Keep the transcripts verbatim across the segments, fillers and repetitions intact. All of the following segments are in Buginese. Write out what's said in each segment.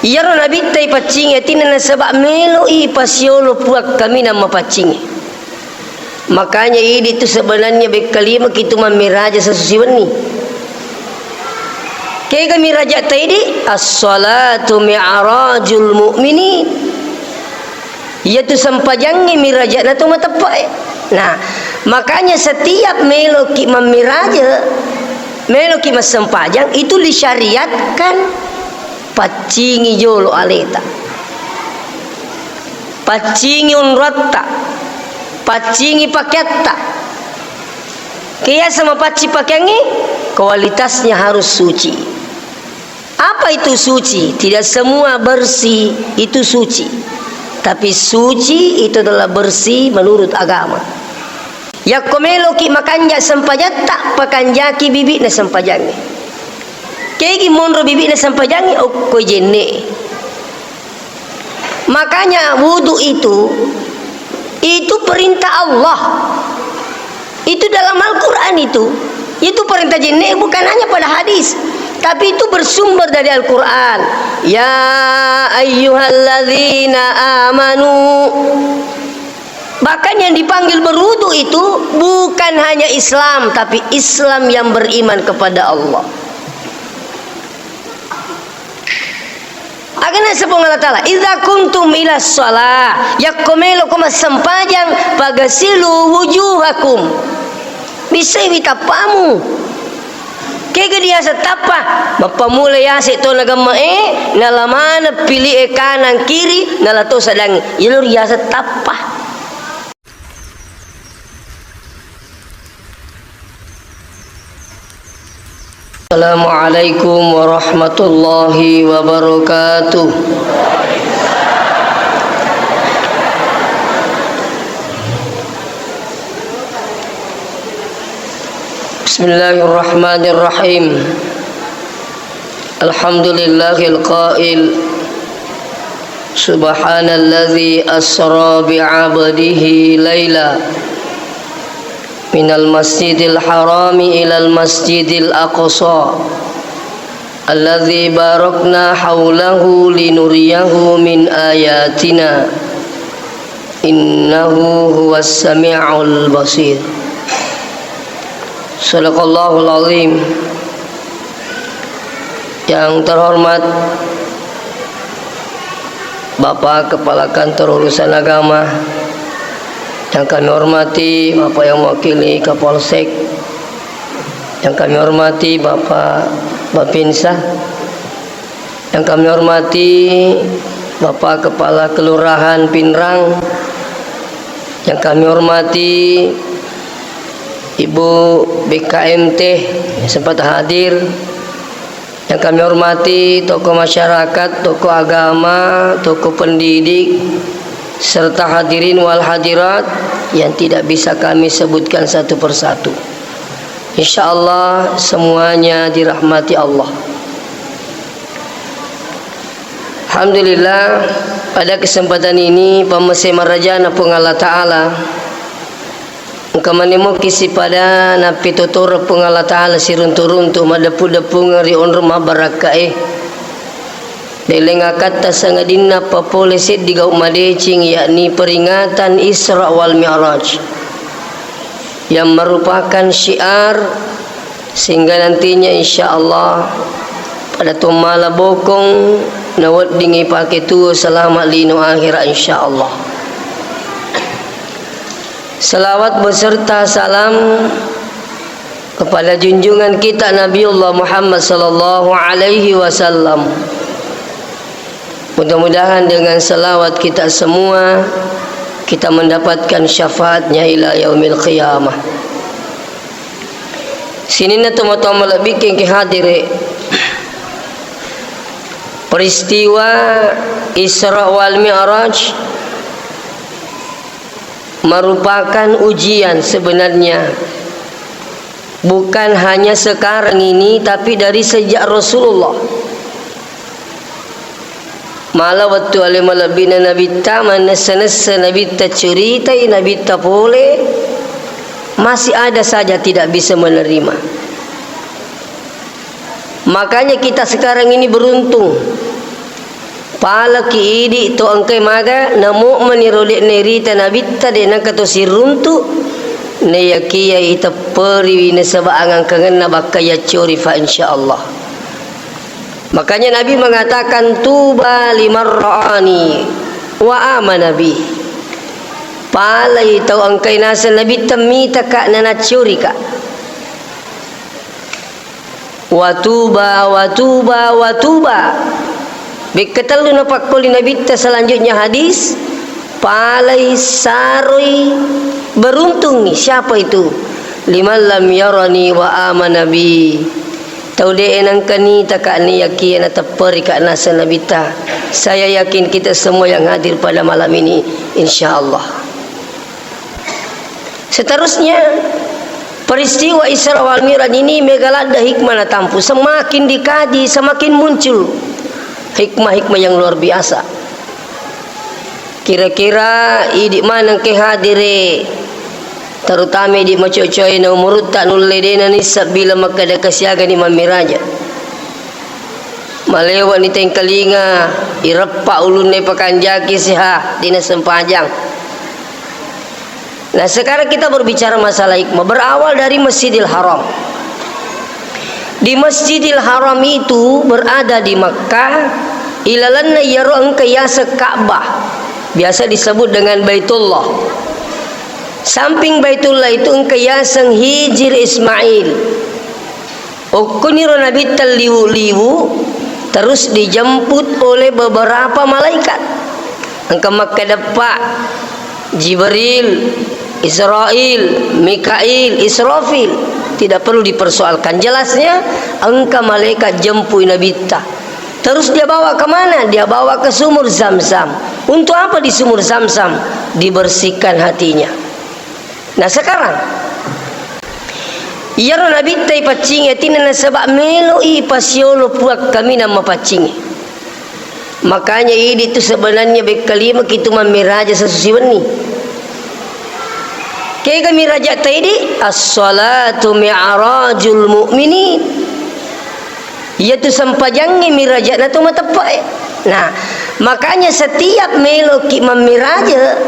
Iyaro Nabitta ipaccingi atinna nasaba melo'i pasiolo Puang kaminang mapaccingi. Makanya idi tu sebenarnya bekkalimaki tu mammiraja sasusi wenni. Kega miraja ta idi? As-salatu mi'rajul mu'minin. Iyatu sempajangnge mirajana to mateppe'e. Nah, makanya setiap meloki mammiraja, meloki massempajang, itu disyariatkan paccingi jolo aleta. Paccingi onroatta, paccingi pakeatta. Ke yaseng mapaccing pakeangnge, kualitasnya harus suci. Apa itu suci? Tidak semua bersih itu suci. Tapi suci itu adalah bersih menurut agama. Yakko meloki makanja sempajatta, pakanjaki bibi'na sempajangnge. Kegi monro bibi'na sempajangnge, okko jenne. Makanya wudu itu, itu perintah Allah. Itu dalam Al-Quran itu. Itu perintah jenne bukan hanya pada hadis, tapi itu bersumber dari Al-Quran. Ya ayyuhalladzina amanu. Bahkan yang dipanggil berwudu itu bukan hanya Islam, tapi Islam yang beriman kepada Allah. Agana Puang Allah Ta'ala, "Idza kuntum ila shalah," yakko meloko massempajang, "fagasilu wujuhakum." Bisaiwi tappamu. Kega diaseng tappa? Mappamula yase to nagemme'e, nala maneng pili'e kanan kiri, nala to sadangnge. Iyaro riaseng tappa. Assalamualaikum warahmatullahi wabarakatuh. Bismillahirrahmanirrahim. Alhamdulillahil qail, subhanalladzi asra bi'abdihi laila minal masjidil harami ilal masjidil aqsa alladzi barakna haulahu linuriyahu min ayatina, innahu huwas sami'ul basir. Sadaqallahul azim. Yang terhormat Bapak Kepala Kantor Urusan Agama, yang kami hormati Bapak yang mewakili Kapolsek, yang kami hormati Bapak Bapinsa, yang kami hormati Bapak Kepala Kelurahan Pinrang, yang kami hormati Ibu B K M T yang sempat hadir, yang kami hormati tokoh masyarakat, tokoh agama, tokoh pendidik, serta hadirin wal hadirat yang tidak bisa kami sebutkan satu persatu. Insya Allah semuanya dirahmati Allah. Alhamdulillah, pada kesempatan ini, pammase marajana Puang Allah Ta'ala, engka manemoki sipada nappitotoreng Puang Allah Ta'ala siruntu-runtu madeppu-deppungeng ri onrong mabbarakkae. Deleng akatta sangadinna papole seddi gau madeceng, yakni peringatan Isra wal Mi'raj, yang merupakan syiar sehingga nantinya insya Allah pada tomala bokong naweddingi pake tuo selamat lino akhirat insya Allah. Salawat beserta salam kepada junjungan kita Nabiullah Muhammad sallallahu alaihi wasallam. Mudah-mudahan dengan salawat kita semua, kita mendapatkan syafaatnya ila yaumil qiyamah. Sininna tomatoa malebbiku engka hadire, peristiwa Isra wal Mi'raj merupakan ujian sebenarnya. Bukan hanya sekarang ini, tapi dari sejak Rasulullah. Mala wettu ale malebbina Nabitta, manessa-nessa Nabitta curitai, Nabitta pole, masih ada saja tidak bisa menerima. Makanya kita sekarang ini beruntung. Palaki idi to engkai maga, namu'mani ro de'na irita nabitta, de' nengka to siruntu, naiyakiya itepperiwi nasaba angangkangenna bakka yaccori fa insyaallah. Makanya Nabi mengatakan, "Tuba liman ra'ani wa amana bi." Palai tau engkai naseng nabitta mitaka nanaccorika. Watuba, watuba, watuba. Bekka tellu napakkoli nabitta selanjutnya hadis, palai saroi beruntungi. Siapa itu? Liman lam yarani wa amana bi. Tau de' nengka nitaka niyakiya natepperika naseng nabitta. Saya yakin kita semua yang hadir pada malam ini, insyaallah. Seterusnya, peristiwa Isra wal Mi'raj ini mega ladde hikmah natampu. Semakin dikaji, semakin muncul hikmah-hikmah yang luar biasa. Kira-kira idi maneng ke hadire, terutama idi macocoe na umurutta nulle de' nanissa bila makkeda kasiagani mammiraja. Malewa ni tengkalinga, ireppa ulunna pakanjaki siha, dina sempajang. Nah, sekarang kita berbicara masalah hikmah. Berawal dari Masjidil Haram. Di Masjidil Haram itu berada di Makkah, ilalenna iyaro engka yaseng Ka'bah. Biasa disebut dengan Baitullah. Samping Baitullah itu engka yaseng Hijir Ismail. Okkoniro Nabitta liwu-liwu, terus dijemput oleh beberapa malaikat. Engka makkeda eppa, Jibril, Israil, Mikail, Israfil. Tidak perlu dipersoalkan. Jelasnya, engka malaikat jempui Nabitta. Terus dia bawa ke mana? Dia bawa ke sumur Zam-Zam. Untuk apa di sumur Zam-Zam? Dibersihkan hatinya. Nah, sekarang, iyaro Nabitta ipaccingi atinna nasaba melo'i pasiolo Puang kaminang mapaccingi. Makanya idi tu sebenarnya bekkalimaki tu mammiraja sessu siwenni. Kega mirajatta idi? As-salatu mi'rajul mu'minin. Iyatu sempajangnge miraja'na to mateppe'e. Nah, makanya setiap meloki mammiraja,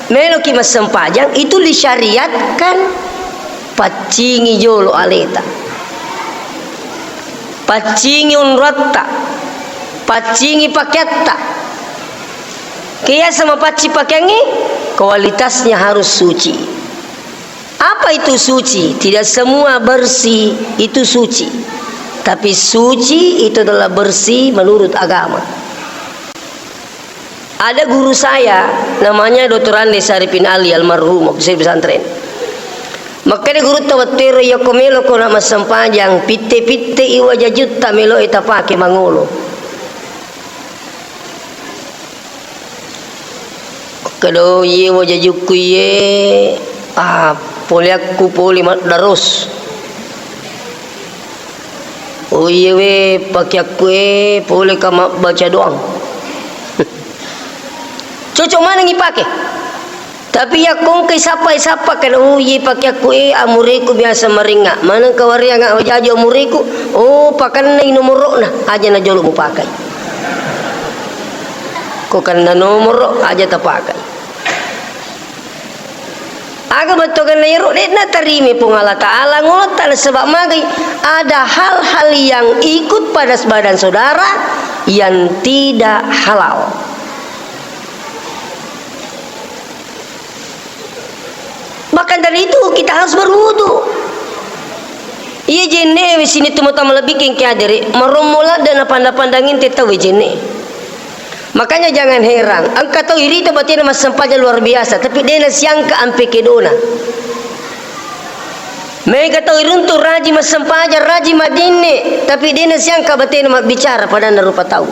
meloki massempajang, itu disyariatkan paccingi jolo aleta. Paccingi onroatta, paccingi pakeatta. Ke yaseng mapaccing pakeangnge, kualitasnya harus suci. Apa itu suci? Tidak semua bersih itu suci. Tapi suci itu adalah bersih menurut agama. Ada guru saya, namanya doktor Andes Arifin Ali, almarhum, waktu saya pesantren. Makkeda gurutta, "Wettuero iyako meloko na massempajang, pitte-pitte i wajajutta meloe tapake mangolo." Makkeda, "Oh, iye wajajukku iye, ah, poleakku pole maddaros. Oh, iye we pakeakku e, pole ka mabbaca doang." Cocok maneng ipake. Tapi yakko engkai sappa-sappa, kan, "Oh, iye pakeakku e, amureku biasa maringa. Maneng ka wareanga wajaju amureku, oh, pakennai nomoro'na, aja najolo mupakai." Ko kenna nomoro, aja tapakai. Aga bettuanna iyaro, de'na tarimi Puang Allah Ta'ala ngolotta, nasaba magai, ada hal-hal yang ikut pada badan saudara yang tidak halal. Bahkan dari itu kita harus berwudu. Iya jenne we sini tu mata malebbi kengke adere, marommo ladde na pandang-pandang inte tau we jenne. Makanya jangan heran, engka tau irita batena massempajang luar biasa, tapi de nasiangka ampe kedona. Mega tau iruntu raji massempajang, raji madinne, tapi de nasiangka batena mabbicara padanna rupa tau.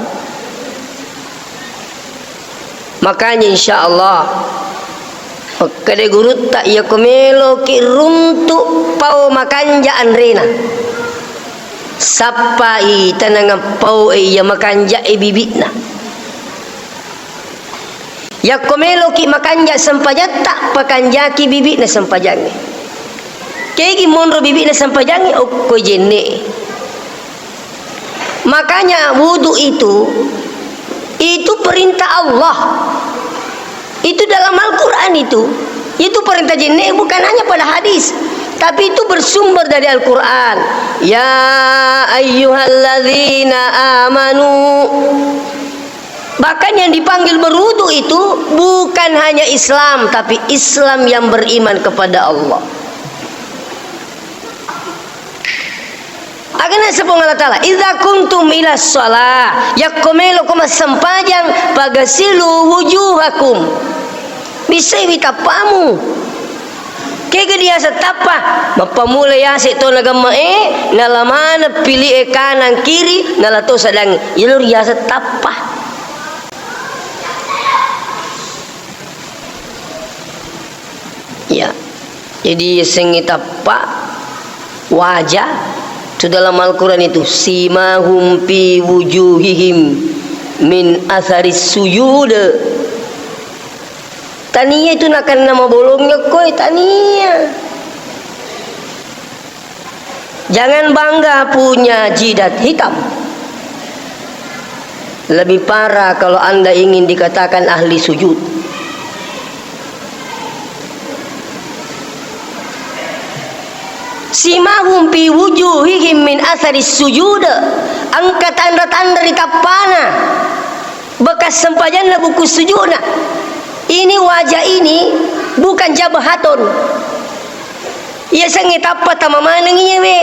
Makanya, insya Allah, makkeda gurutta, iyako meloki runtu pao makanja anrena, sappai tanangang pao e iya makanja e bibi'na. Yakko meloki makanja sempajatta, pakanjaki bibi'na sempajangnge. Kegi monro bibi'na sempajangnge, okko jenne e. Makanya wudu itu, i-, Itu perintah Allah. Itu dalam Al-Quran itu. Itu perintah jenne bukan hanya pada hadis, tapi itu bersumber dari Al-Quran. Ya ayyuhalladzina amanu. Bahkan yang dipanggil berwudu itu bukan hanya Islam, tapi Islam yang beriman kepada Allah. Aga naseng Puang Allah Ta'ala, "Idza kuntum ila shalah," yakko meloko massempajang, "fagasilu wujuhakum," bissaiwi tappamu. Kega diaseng tappa? Mappamula yase to nagemme'e, nala maneng pili'e kanan kiri, nala to sadangngi. Iyaro riaseng tappa. Ya. Jadi, yasengnge tappa wajah, tu dalam Al-Quran itu, "Simahum fi wujuhihim min atharis sujud." Tania itu nakenna mabolongnya koi, tania. Jangan bangga punya jidat hitam. Lebih parah kalau Anda ingin dikatakan ahli sujud. Simahum fi wujuhihim min atharis sujud. Engka tanra-tanra ri tappana bekas sempajanna buku sujudna. Ini wajah ini bukan jabhatun. Yasengnge tappa tama maneng iyawe.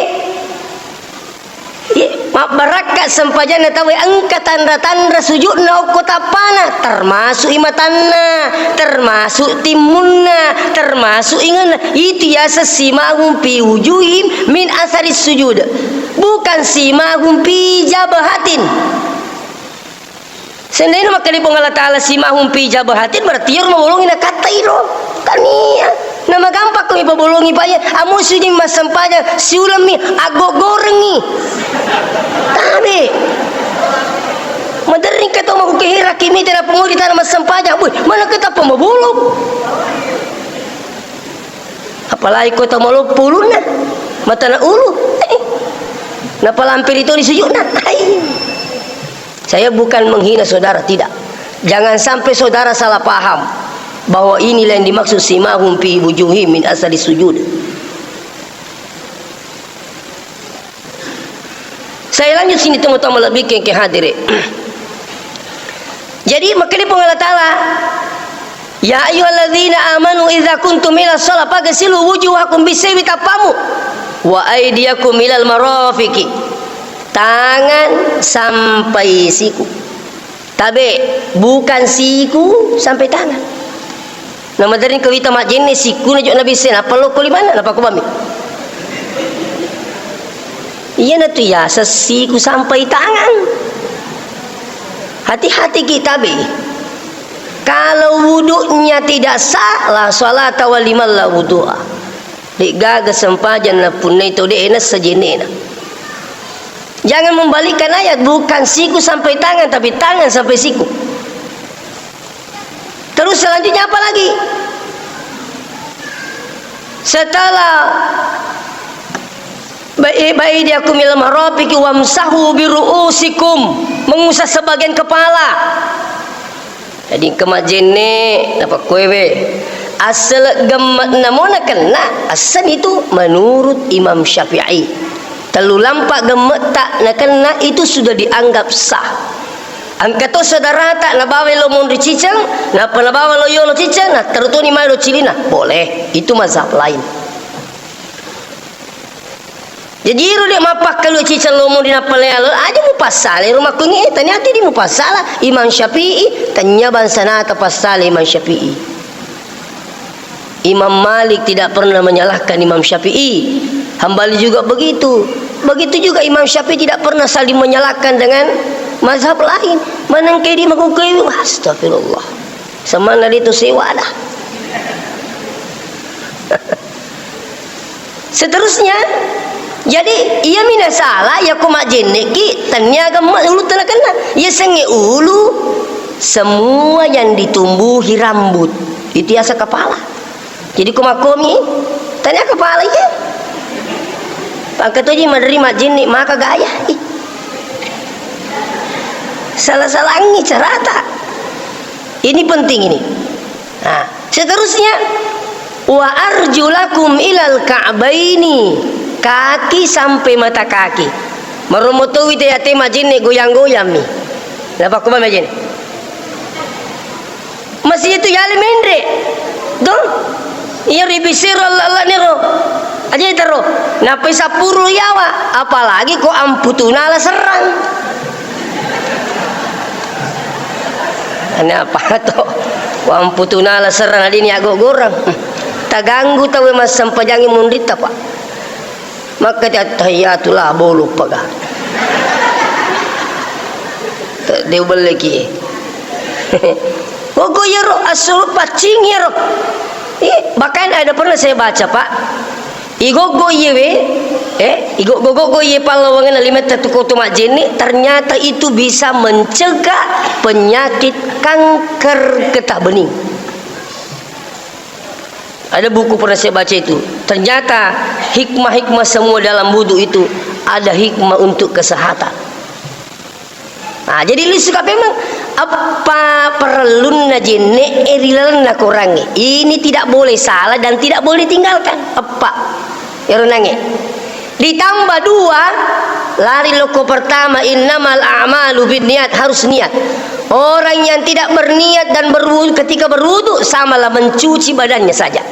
Ye, mabbarakka sempajanna tauwe engka tanra-tanra sujudna okko tappana, termasuk i matanna, termasuk timmunna, termasuk ingenna. Itu yaseng simahum fi wujuhim min atharis sujud. Bukan simahum fi jabhatin. Seandainya makkeda Puang Allah Ta'ala simahum fi jabhatin, berarti iyaro mabolongi nakattai ro. Tania. Namagampang ko ipabolongi, Pak, ya. Amo sujud massempajang, siulemmi, aggoggorengi. Tabe. Maderring ka to makkukehera ki mita na pengori tana massempajang. Wih, mana ketappa mabolong. Apalagi kota maloppo ulunna, matana ulu. Napalampiri to di sujudna. Hai. Saya bukan menghina saudara, tidak. Jangan sampai saudara salah paham bahwa inilah yang dimaksud simahum fi wujuhim min asari sujud. Saya lanjut sini, teman-teman lebih ke, ke hadir. Jadi, makanya Puang Allah Ta'ala, "Ya ayyuhalladzina amanu idza kuntum ila shalah faghsilu wujuhakum," bissaiwi tappamu, "wa aidiyakum ilal marafiqi," tangan sampai siku. Tabe, bukan siku sampai tangan. Namaderring kawita majjenne sikuna jo nabissai, nappa lokko limanna, nappa kubami. Iyanatu yaseng siku sampai tangan. Hati-hati kita be. Kalau wuduknya tidak sah, la salata wa liman la wudu'a. De'gaga sempajang napunnai tau de' nassa jennena. Jangan membalikkan ayat, bukan siku sampai tangan, tapi tangan sampai siku. Terus selanjutnya apa lagi? Setelah bai-, baidiyakum ilal marafiqi wamsahu biru'usikum, mengusap sebagian kepala. Jadi engka majjenne, napakkuewe. Assele' gemme'na mo nakenna, asseng itu menurut Imam Syafi'i. Tellu lampa gemme'ta nakenna itu sudah dianggap sah. Engka to saudarata nabawai lo monri ciceng, nappa nabawa lo yolo ciceng, na terutoni mai lo cilina. Boleh, itu mazhab lain. Jaji iro de' mappakkalu ciceng lo monri nappa lealo, aja mupassala ro makkungi, tania tu di mupassala Imam Syafi'i, tania bangsanata passala Imam Syafi'i. Imam Malik tidak pernah menyalahkan Imam Syafi'i. Hambali juga begitu. Begitu juga Imam Syafi'i tidak pernah saling menyalahkan dengan mazhab lain. Manengke di makukui, astagfirullah. Semanna di tu sewa dah. Seterusnya, jadi iya mina salah, ya ko majjenneki, tania gemma ulu tena kena. Ya senge ulu, semua yang ditumbuhi rambut, itu yasa kepala. Jadi ko makkomi, tania kepala iya. Pangkatoji maderi majjenne maka gaya. Ih. Salah-salangi carata. Ini penting ini. Nah, seterusnya, "Wa arjulakum ilal ka'baini." Kaki sampai mata kaki. Maromo towi te ate majenne goyang-goyang mi. Napakko majenne. Masih itu yali menre. Tuh. Iya ribisiro Allah-Allah niro. Aja taro. Napai sapuru yawa, apalagi ko amputunala serrang. Ane apa to? Ko amputunala serrang adini agogorang. Taganggu tawe massempajangi munritta, Pak. Makkati attahiyatu la bolu paga. De ubelleki. Pokok iyaro assulo paccing iyaro. Ih, bahkan ada pernah saya baca, Pak. Igoggo iyewe, eh, igoggo-goggo iye pallawangenna limetta tu koto majjenne, ternyata itu bisa mencegah penyakit kanker getah bening. Ada buku pernah saya baca itu. Ternyata hikmah-hikmah semua dalam wudhu itu ada hikmah untuk kesehatan. Nah, jadi lisu ka memang apa parellunna jenne e ri lalenna korangnge. Ini tidak boleh salah dan tidak boleh ditinggalkan. Apa? Ero nange. Ditambah dua, lari loko pertama, innamal a'malu binniyat, harus niat. Orang yang tidak berniat dan berwudu, ketika berwudu, samalah mencuci badannya saja.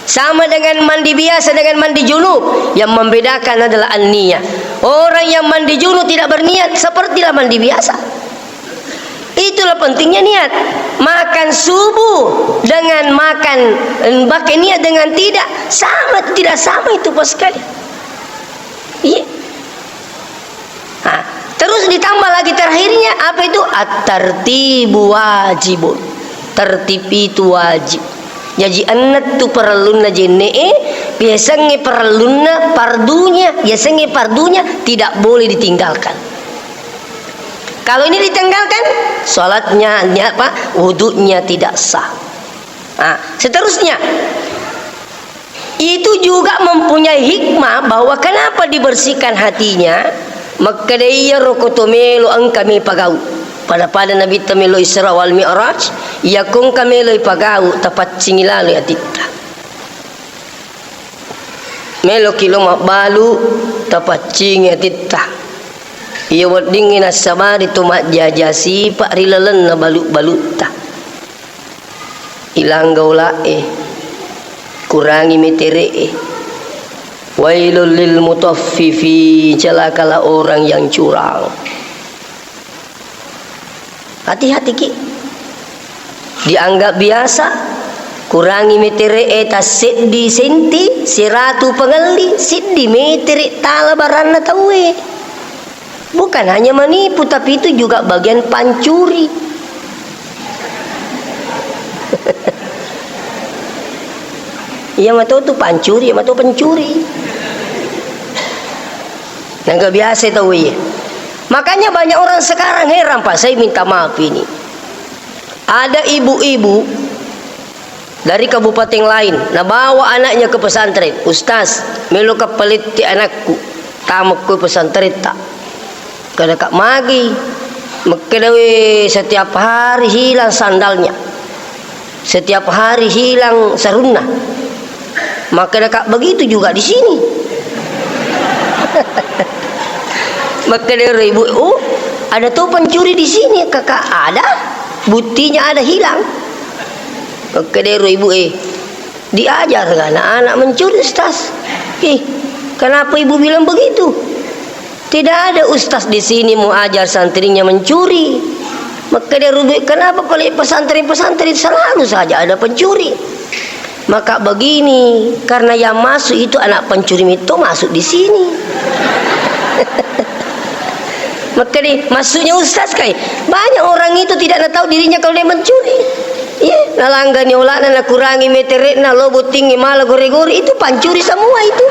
Sama dengan mandi biasa dengan mandi junub, yang membedakan adalah an-niyah. Orang yang mandi junub tidak berniat, sepertilah mandi biasa. Itulah pentingnya niat. Makan subuh dengan makan, pakai niat dengan tidak, sama atau tidak sama itu, Pak, sekali. Iya. Nah, terus ditambah lagi terakhirnya, apa itu? At-tartibu wajibun. Tertib itu wajib. Jaji, ennettu parellunna jenne'e, biasangnge parellunna pardunya, biasangnge pardunya tidak boleh ditinggalkan. Kalau ini ditinggalkan, sholatnya, apa, wuduknya tidak sah. Nah, seterusnya, itu juga mempunyai hikmah bahwa kenapa dibersihkan hatinya, makkeda iyaro ko to melo engka me pagau. Pada-pada Nabitta melo Isra wal Mi'raj, iya ko engka melo pagau, tapaccingi lalo atitta. Meloki lo mabbalu, tapaccingi atitta. Iya weddingngi nassabari to majjaja sipa ri lalenna balu-balutta. Ilangga ula'e, kurangi metere'e. Wailul lil mutaffifin, celakalah orang yang curang. Hati-hati ki. Dianggap biasa, kurangi metere'e tasseddi senti, seratu pangelli, siddi metere tala baranna tauwe. Bukan hanya menipu, tapi itu juga bagian pancuri. Iya mato tu pancuri, iya mato pencuri. Nangka biasa tau iya. Makanya banyak orang sekarang heran, Pak, saya minta maaf ini. Ada ibu-ibu dari kabupaten lain, nabawa anaknya ke pesantren. "Ustaz, meloka palette anakku, tamakko pesantren ta." Kada ka magi, makkedawe setiap hari hilang sandalnya. Setiap hari hilang sarunna. Makkeda ka begitu juga di sini. Makkeda ero ibu, "Oh, ada to pencuri di sini, Kakak?" "Ada. Buktinya ada hilang." Makkeda ero ibu, eh, diajar anak-anak mencuri, Ustaz. Ih, kenapa ibu bilang begitu? Tidak ada ustaz di sini mau ajar santrinya mencuri. Makkeda ero ibu, kenapa pale pesantren-pesantren selalu saja ada pencuri? Maka begini, karena yang masuk itu anak pencuri itu masuk di sini. Makkeda, maksudnya ustaz kai, banyak orang itu tidak tahu dirinya kalau dia mencuri. Iya, nalanggani olana, nakurangi metere'na, lo bottingngi mala gore-gore, itu pancuri semua itu.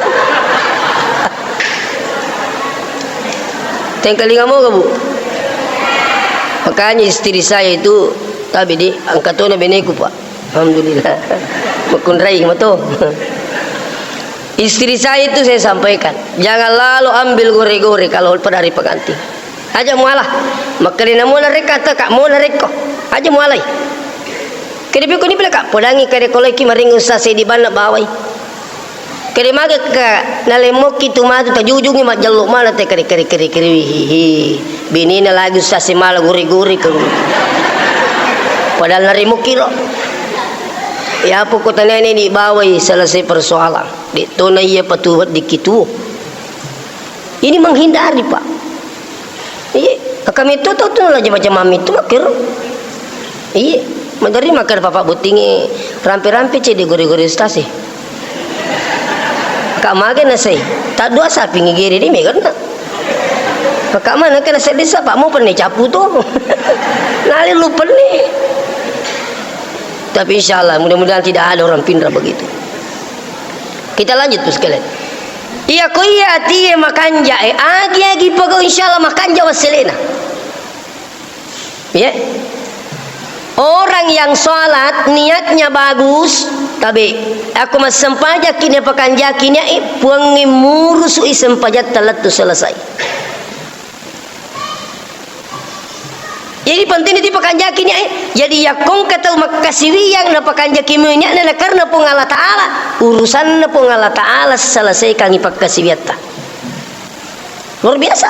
Tengkalinga moga, Bu? Makanya istri saya itu, tapi di angkatona beneku, Pak. Alhamdulillah. Makunrai mato. Istri saya itu saya sampaikan, jangan lalu ambil gore-gore kalau pada hari pengantin. Aja muala. Makkedai na muala rekka atau ka muala rekko. Aja mualai. Kede piko ni pila ka podangi kede kolai ki maring ustaz Saidi banna bawai. Kede mage ka nalemmoki tu matu tajujungi majjello mala te kede kede kede kede hihi. Binina lagi ustaz si mala guri-guri ke. Padahal narimmoki ro. Ya pokok tanene di bawai selesai persoalan. Dek tona iya patu weddikki tuo. Ini menghindari, Pak. Iya, kami itu tahu tuh lah macam-macam itu makkero. Iya, madari makkero papa bottingi rampe-rampe cedde gore-gore ustaz e. Kak mage nasai, tak dua sapi ngigere di megan na. Kak mana kena sedih sa, Pak, mau penne capu tuh. Nali lu penne. Tapi insya Allah, mudah-mudahan tidak ada orang pindah begitu. Kita lanjut, Bos, sekalian. Iya, ko iya atie makanja, eh, agi-agi pegau, insya Allah makanja wasselena. Iya. Orang yang sholat niatnya bagus, tapi aku massempajaki ne pakanjaki ne, eh, puangnge murusui sempajatta lettu selesai. Jadi penting itu pakanjaki niat, eh. Jadi yakko engka tau makkasiwiyang napakanjaki niatna na karena Puang Allah Ta'ala, urusanna Puang Allah Ta'ala selesaikangi pakkasiwiyatta. Luar biasa.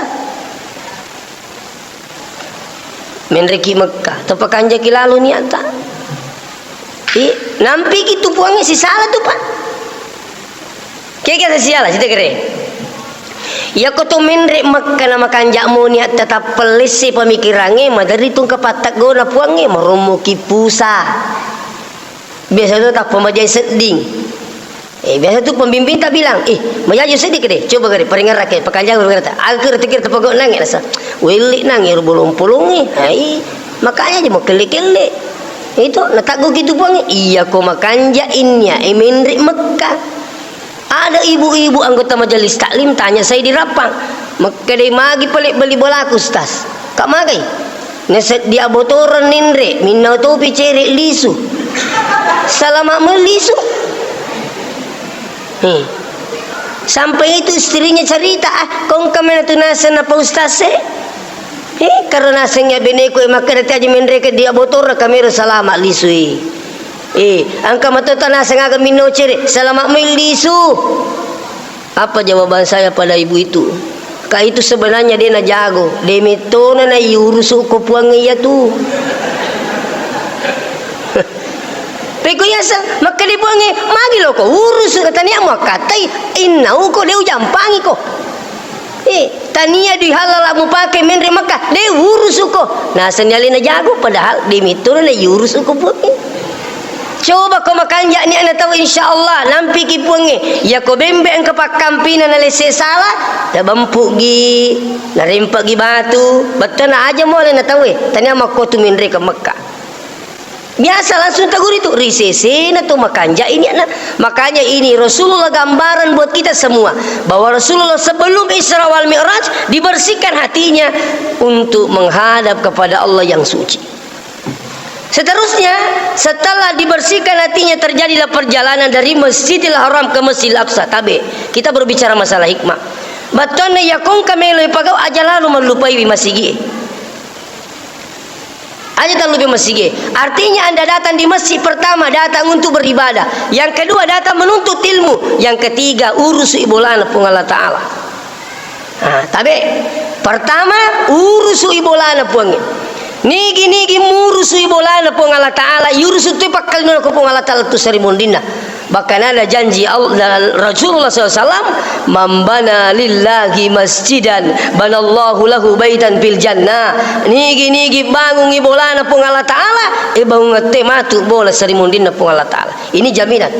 Menreki Mekka, to pakanjaki lalu niatta. I, nampiki tu puangnge sisala tu, Pak. Kega sisiala, cita kere. Iya ko to menre Mekka na makanja moni atta tappellesse pamikirangnge, maderri tungka pattaggona puangnge, marommoki pusa. Biasa tu tappa majai sedding. Eh, biasa tu pembimbing tak bilang, "Eh, majaji seddi kede, coba kede, paringerrake, pakanjang paringerrata." Akhir tikir tepogok nange nasa. Welle nange ro bolong-polonge. Hai, makanya aja mau kelle-kelle. Itu, nataggo kitu puangnge. Iya ko makanja innia, eh, menre Mekka. Ada ibu-ibu anggota majelis taklim tanya saya di Rappang, "Makkedai magi pale beli bolaku, Ustaz?" Kak magai? Naseddi abotoreng ninre, minnau topi cere lisu. Salama melisu. Hmm. Sampai itu istrinya cerita, "Ah, kongka mena tu naseng napa ustaz e? Eh, karena nasengnya beneku, eh, makkeda aja menreke di abotoreng kamera salama lisui." Eh, angka matota naseng aga minnau cere, salama melisu. Apa jawaban saya pada ibu itu? Ka itu sebenarnya de najago, de mettona na iurusu ko puang iya tu. Peko yaseng, makkeda puangnge, magi loko urusu, tania muakkatai, innau ko de ujampangi ko. Eh, tania dui halala mupake menre Mekka, de urusu ko. Naseng alena jago, padahal de mettona na iurusu ko puangnge. Coba ko makanja niatna tau, insya Allah, nampiki puangnge. Iya ko bembe engka pakkampina nalesse sala, nabempu'gi, narempa'gi batu, bettona aja mualena tauwe, tania makko tu menre ke Mekka. Biasa langsung taguri tu, ri sesena tu makanja niatna. Makanya ini Rasulullah gambaran buat kita semua, bahwa Rasulullah sebelum Isra wal Mi'raj dibersihkan hatinya untuk menghadap kepada Allah yang suci. Seterusnya, setelah dibersihkan hatinya, terjadilah perjalanan dari Masjidil Haram ke Masjidil Aqsa. Tabe, kita berbicara masalah hikmah. Battonna iya kongka melo ipagau aja lalu mallupai masigi. Aja tallupai masigi. Artinya Anda datang di masjid pertama, datang untuk beribadah. Yang kedua, datang menuntut ilmu. Yang ketiga, urusu ibolana Puang Allah Ta'ala. Ah, tabe. Pertama, urusu ibolana Puangnge. Nigi-nigi murusu ibolana Puang Allah Ta'ala, yurusu tu pakkalino ko Puang Allah Ta'ala tu sari mondinna. Bahkan ada janji Al-, Rasulullah sallallahu alaihi wasallam, "Man bana lillahi masjidan, banallahu lahu baitan fil jannah." Nigi-nigi bangungi bolana Puang Allah Ta'ala, e bangung ette matu bola sari mondinna Puang Allah Ta'ala. Ini jaminan.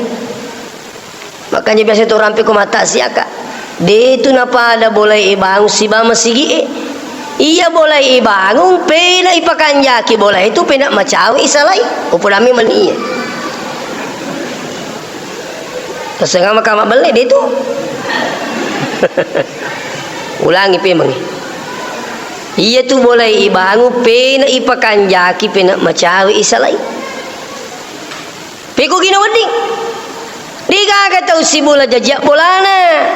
Makanya biasa tu rampe ko mata siaka. De tu napada bolai ibangun siba masigi e. Iya bolai ibangun, pena ipakanjaki bolai itu pena macawe isalai. Upudami mani iya. Tasengama kama belle de tu. Ulangi pemeng. Iya tu bolai ibangun, pena ipakanjaki, pena macawe isalai. Pekko gina wedding. Degaga tau sibola jajia bolana.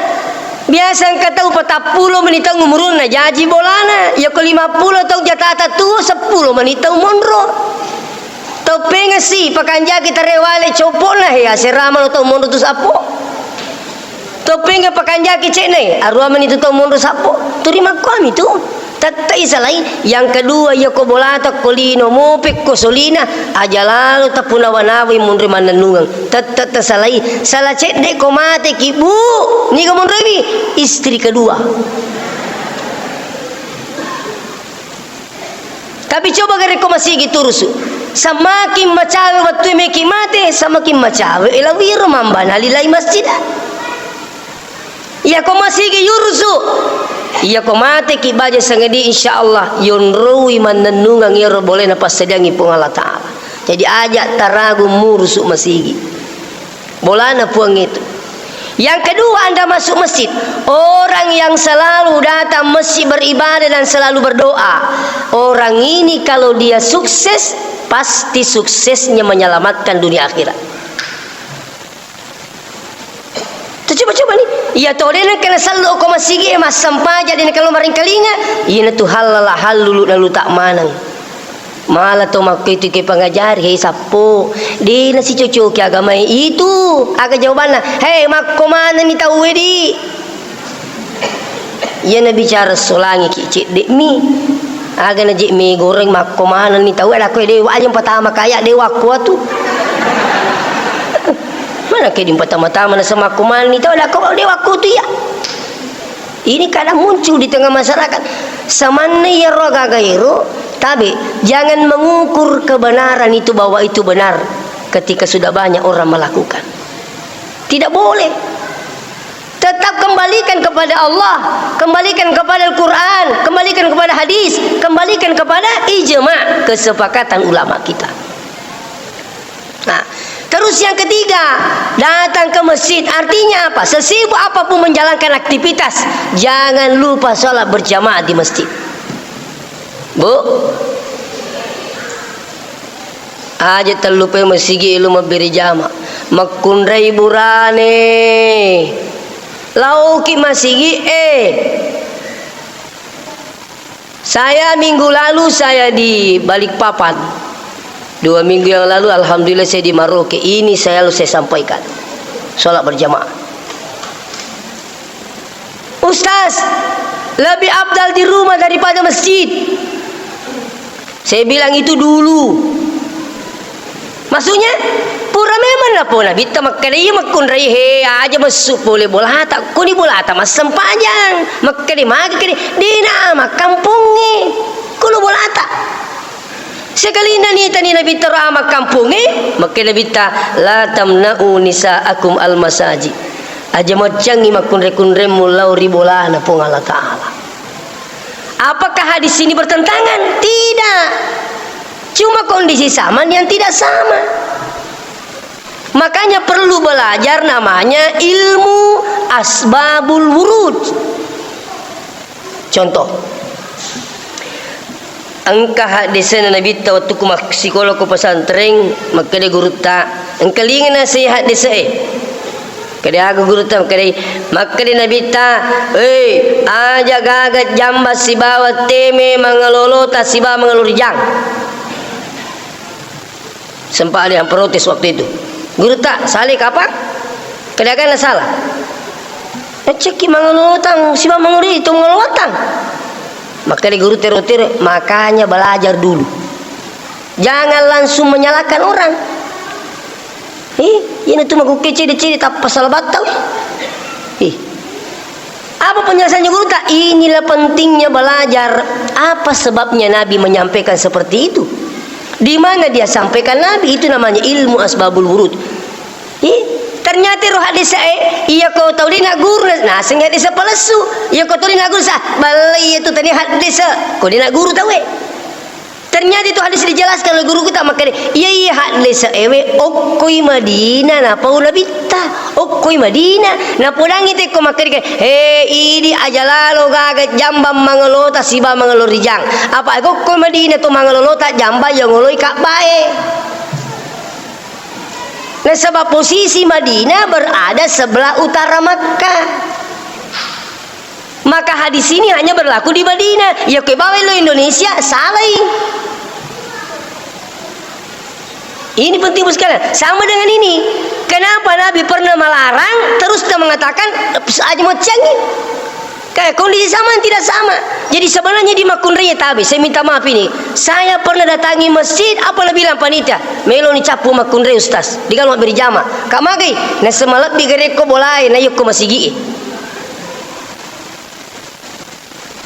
Biasa engka tau patappulo meni taung umurunna jaji bolana, yako limappulo taung jatata tuo, seppulo meni taung monro. Toppengesi pakanjaki tarewale copona, he, aserama lo taung monro tu sappo. Toppengeng pakanjaki cedde, arua meni tu taung monro sappo. Turi makkuami tu. Tette'i salai. Yang kedua, iya ko bolata ko lino, mope ko solina, aja lalo tapunawa-nawai monroi mannennungeng. Tette' tasalai. Sala cedde ko mate ki, Bu. Niga monroiwi? Istri kedua. Tapi coba gare ko masigi turusu. Semakin macawe wettu meki mate, semakin macawe elawiro mambana lilai masjid. Iyako masigi yurusu, iyako mateki baja sangadi, insya Allah yonroi mannennungeng iyaro bolena passadiangngi Puang Allah Ta'ala. Jadi aja taragu murusu masigi. Bolana Puang itu. Yang kedua, Anda masuk masjid. Orang yang selalu datang masjid beribadah dan selalu berdoa. Orang ini kalau dia sukses, pasti suksesnya menyelamatkan dunia akhirat. Tu coba-coba ni, iya to de nengka nasellu ko masigi e, massempajang de nengka lo maringkalinga, iyana tu hallala hallulu naluta maneng. Mala to makko itu ke pangajari, hei sappo, de nasicocoki agama e itu. Aga jawabanna? Hei, makko manenni tau e di. Iyana bicara solangi ki cedde mi. Aga na je mi goreng makko manenni tau e, ada ko de wa aja patama kaya de wakku atu. Mana ke dimpatama-tama na semakku mani tau, ada ko de wakku tu ya. Ini kadang muncul di tengah masyarakat. Samanna iyaro gaga ero, tabe, jangan mengukur kebenaran itu bahwa itu benar ketika sudah banyak orang melakukan. Tidak boleh. Tetap kembalikan kepada Allah, kembalikan kepada Al-Quran, kembalikan kepada hadis, kembalikan kepada ijma, kesepakatan ulama kita. Nah, terus yang ketiga, datang ke masjid. Artinya apa? Sesibuk apapun menjalankan aktivitas, jangan lupa sholat berjamaah di masjid. Bu, aja tellupai masigi elo mabbere jama. Makkunrai burane. Laoki masigi e. Saya minggu lalu saya di Balikpapan. Dua minggu yang lalu, alhamdulillah, saya di Maroke. Ini saya lalu saya sampaikan. Sholat berjamaah. Ustaz, lebih afdal di rumah daripada masjid. Saya bilang itu dulu. Maksudnya, pura memang napo Nabitta makkeda, iya makkunrai he, aja messu pole bolata. Kuni bolata massempajang. Makkeda, magi kede, dena makkampongnge. Kuno bolata. Sekalinna nitani Nabitta ro makkampongnge, makkeda Nabitta, la tamna'u nisa'akum al masajid. Aja maccangi makkunre-kunremmu lao ri bolana Puang Allah Ta'ala. Apakah hadis ini bertentangan? Tidak. Cuma kondisi zaman yang tidak sama. Makanya perlu belajar namanya ilmu asbabul wurud. Contoh, engka haddesena Nabitta wettukku massikola ko pesantren, makkeda gurutta, engkalingana sei haddese e. Kede aga gurutta, makkeda, makkeda Nabitta, "Hei, aja gaga jamba sibawa teme mangalolota sibawa mangalo rijang." Sempat ada yang protes waktu itu. "Gurutta, sale kapang?" Kede agana sala? Ecekki mangalolotang sibawa mangalo ri-, to mangalolotang. Makkeda gurutta ro tiro, makanya belajar dulu. Jangan langsung menyalahkan orang. Ih, iyana tu makukke cede-cede tappa sala battau. Ih. Apa penjelasannya gurutta? Inilah pentingnya belajar. Apa sebabnya Nabi menyampaikan seperti itu? Di mana dia sampaikan Nabi? Itu namanya ilmu asbabul wurud. Ih, ternyata ro haddese e, iya ko tau de nagguru, naseng haddese palessu. Iya ko tau de nagguru sa, ballai iya tu tania haddese. Ko de nagguru tau e. Ternyata itu hadis dijelaskan oleh guruku tak makkeda, iya, iya, haddese ewe okkoi Madinah napau Nabitta. Okkoi Madinah, napodangi tekko makkeda, he, idi aja lalo gaga jambang mangalota siba mangalo rijang. Apa okkoi Madinah tu mangalolota jambang yang ngoloi Ka'bah e. Nasaba posisi Madinah berada sebelah utara Makkah. Maka hadis ini hanya berlaku di Madinah. Ya, koe bawa lo Indonesia, salai. Ini penting, Ibu sekalian. Sama dengan ini. Kenapa Nabi pernah melarang, terus kita mengatakan, "Aja mocciangi"? Kayak kondisi sama yang tidak sama. Jadi sebenarnya di Makunrei tabe, saya minta maaf ini. Saya pernah datangi masjid, apa nabilang panitia? "Melo ni cappu Makunrei, Ustaz. Di kalau beri jama." Kak magai, na semalebbi gare ko bolae, na yokko masigi.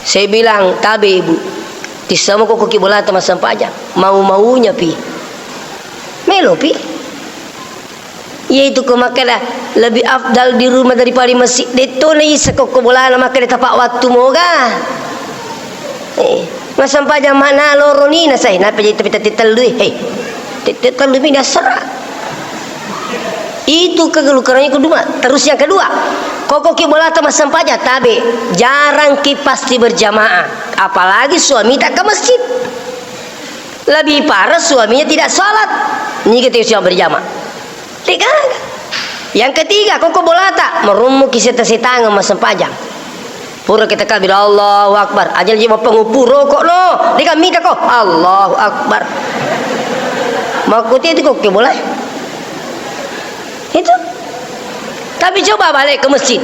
Saya bilang, "Tabe, Ibu. Tissamo ko koki bolata massempajang. Mau-maunya pi." Melo pi. Iya itu ko makkeda lebih afdal di rumah daripada di masjid. Detto na isa kokko bolana makkeda tepat waktu moga. Eh, massempajang mana loro ni na sai, napa jadi tapi tette tellu, eh. Hei. Tette tellu mi dasar. Itu kegelukarannya kedua. Terus yang kedua, koko ki bolata massempajang, tabe, jarang ki pasti berjamaah. Apalagi suami tak ke masjid. Lebih parah suaminya tidak sholat. Ni kita siap berjamaah. Degaga. Yang ketiga, koko bolata, merummu ki seta-setangeng massempajang. Pura kita kabir, Allahu Akbar. Aja lagi bapak ngupu rokok no. Dia kan minta kok, Allahu Akbar. Makuti itu kok ke boleh? Itu. Tapi coba balik ke masjid.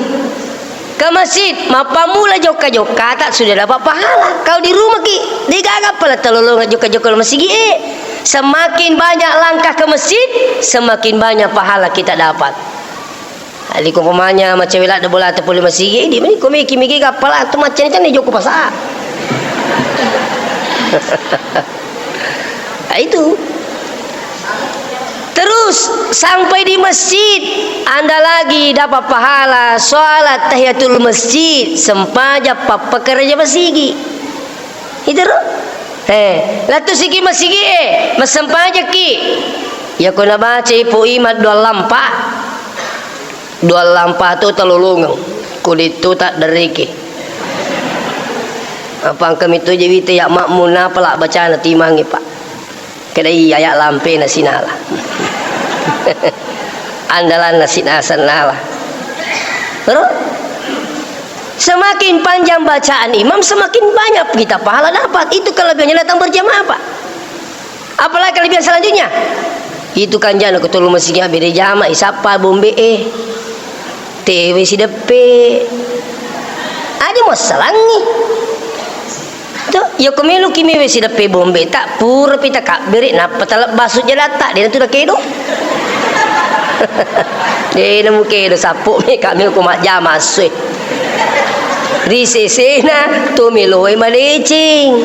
Ke masjid, mappamula jokka-jokka, tak sudah dapat pahala. Kalau di rumah ki, degaga pala talolong jokka-jokka masjid, eh. Semakin banyak langkah ke masjid, semakin banyak pahala kita dapat. Jadi, ko umpamanya macewe ladde bolata pole masigi, di meni ko meki-meki gappala tu maccani-cani jokko pasa. Nah, itu. Terus sampai di masjid, Anda lagi dapat pahala sholat tahiyatul masjid, sempajang pappekerja masigi. Itu ro? Eh, lettu siki masigi, eh, massempajaki. Ya ko nabacai po imat dua lampa. Dua lampa tu talolongeng, ko detto taddereke. Apa engka mito je wita ya makmum napa la bacana timangngi, Pak. Keda iya ya lampena sinala. Andalanna sina sennala. Ro? Semakin panjang bacaan imam, semakin banyak kita pahala dapat. Itu kelebihannya datang berjamaah, Pak. Apalagi kelebihan selanjutnya. Itu kanjana ko tollo masigi abbere jama, isappa bombe e. Tewe sideppe. Aja muassalangi. To, iya ko meloki mewe sideppe bombe, tak pura pi takabbere, nappa talebba sujjadatta, dena tu nakedo. Dena mukedo, sappo me kami ko majjama assue. Ri sesena to meloe madeceng.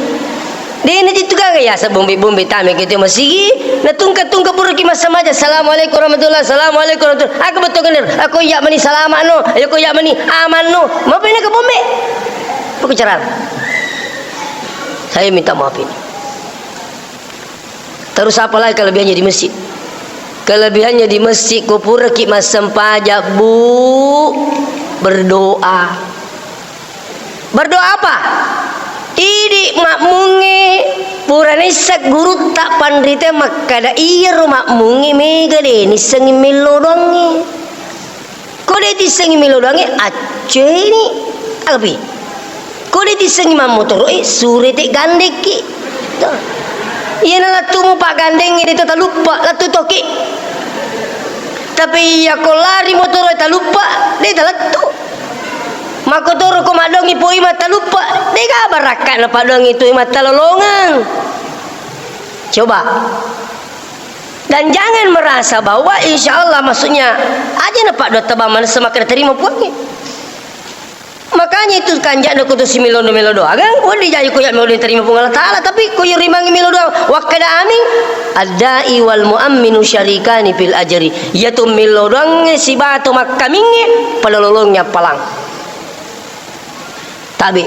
Dena jitu gaga yaseng bombe-bombe tame ke tu masigi, natungka-tungka puraki massamaja, "Assalamualaikum warahmatullah, assalamualaikum warahmatullah." Aga betul bener, aku iya meni salama no, aku iya meni aman no. Mau pina ke bombe? Apa carana? Saya minta maaf ini. Terus apa lagi kelebihannya di masjid? Kelebihannya di masjid, ko puraki massempajang, Bu, berdoa. Berdoa apa? Idi makmungnge pura naisseng gurutta panrita makkada, iyaro makmungnge mega de nissengngi mello doangnge. Ko de tissengngi melo doangnge, acceni. Aga pi? Ko de tissengngi mammotoro'e, surete gandekki. To. Iyana lettu mu paggandengnge de to taluppa, lettu toki. Tapi iya ko lari motoro'e taluppa, de talettu. Makkotoro ko maddoangngi po imang taluppa, de ga barakka'na paddoangngi tu imang talolongeng. Coba. Dan jangan merasa bahwa insya Allah, maksudnya, aja na paddoa tebang manessa makkeda terima Puangnge. Makanya itu kanja'na ko tu simillondo-millondo doangang, wedding jaji ko ya melo terima Puang Allah Ta'ala, tapi ko ya rimangngi melo doang, wakkeda amin, ad-da'i wal mu'amminu syarikani fil ajri. Iya tu melo doangnge sibawa to makkamingnge, pada lolongngi appalang. Tabe.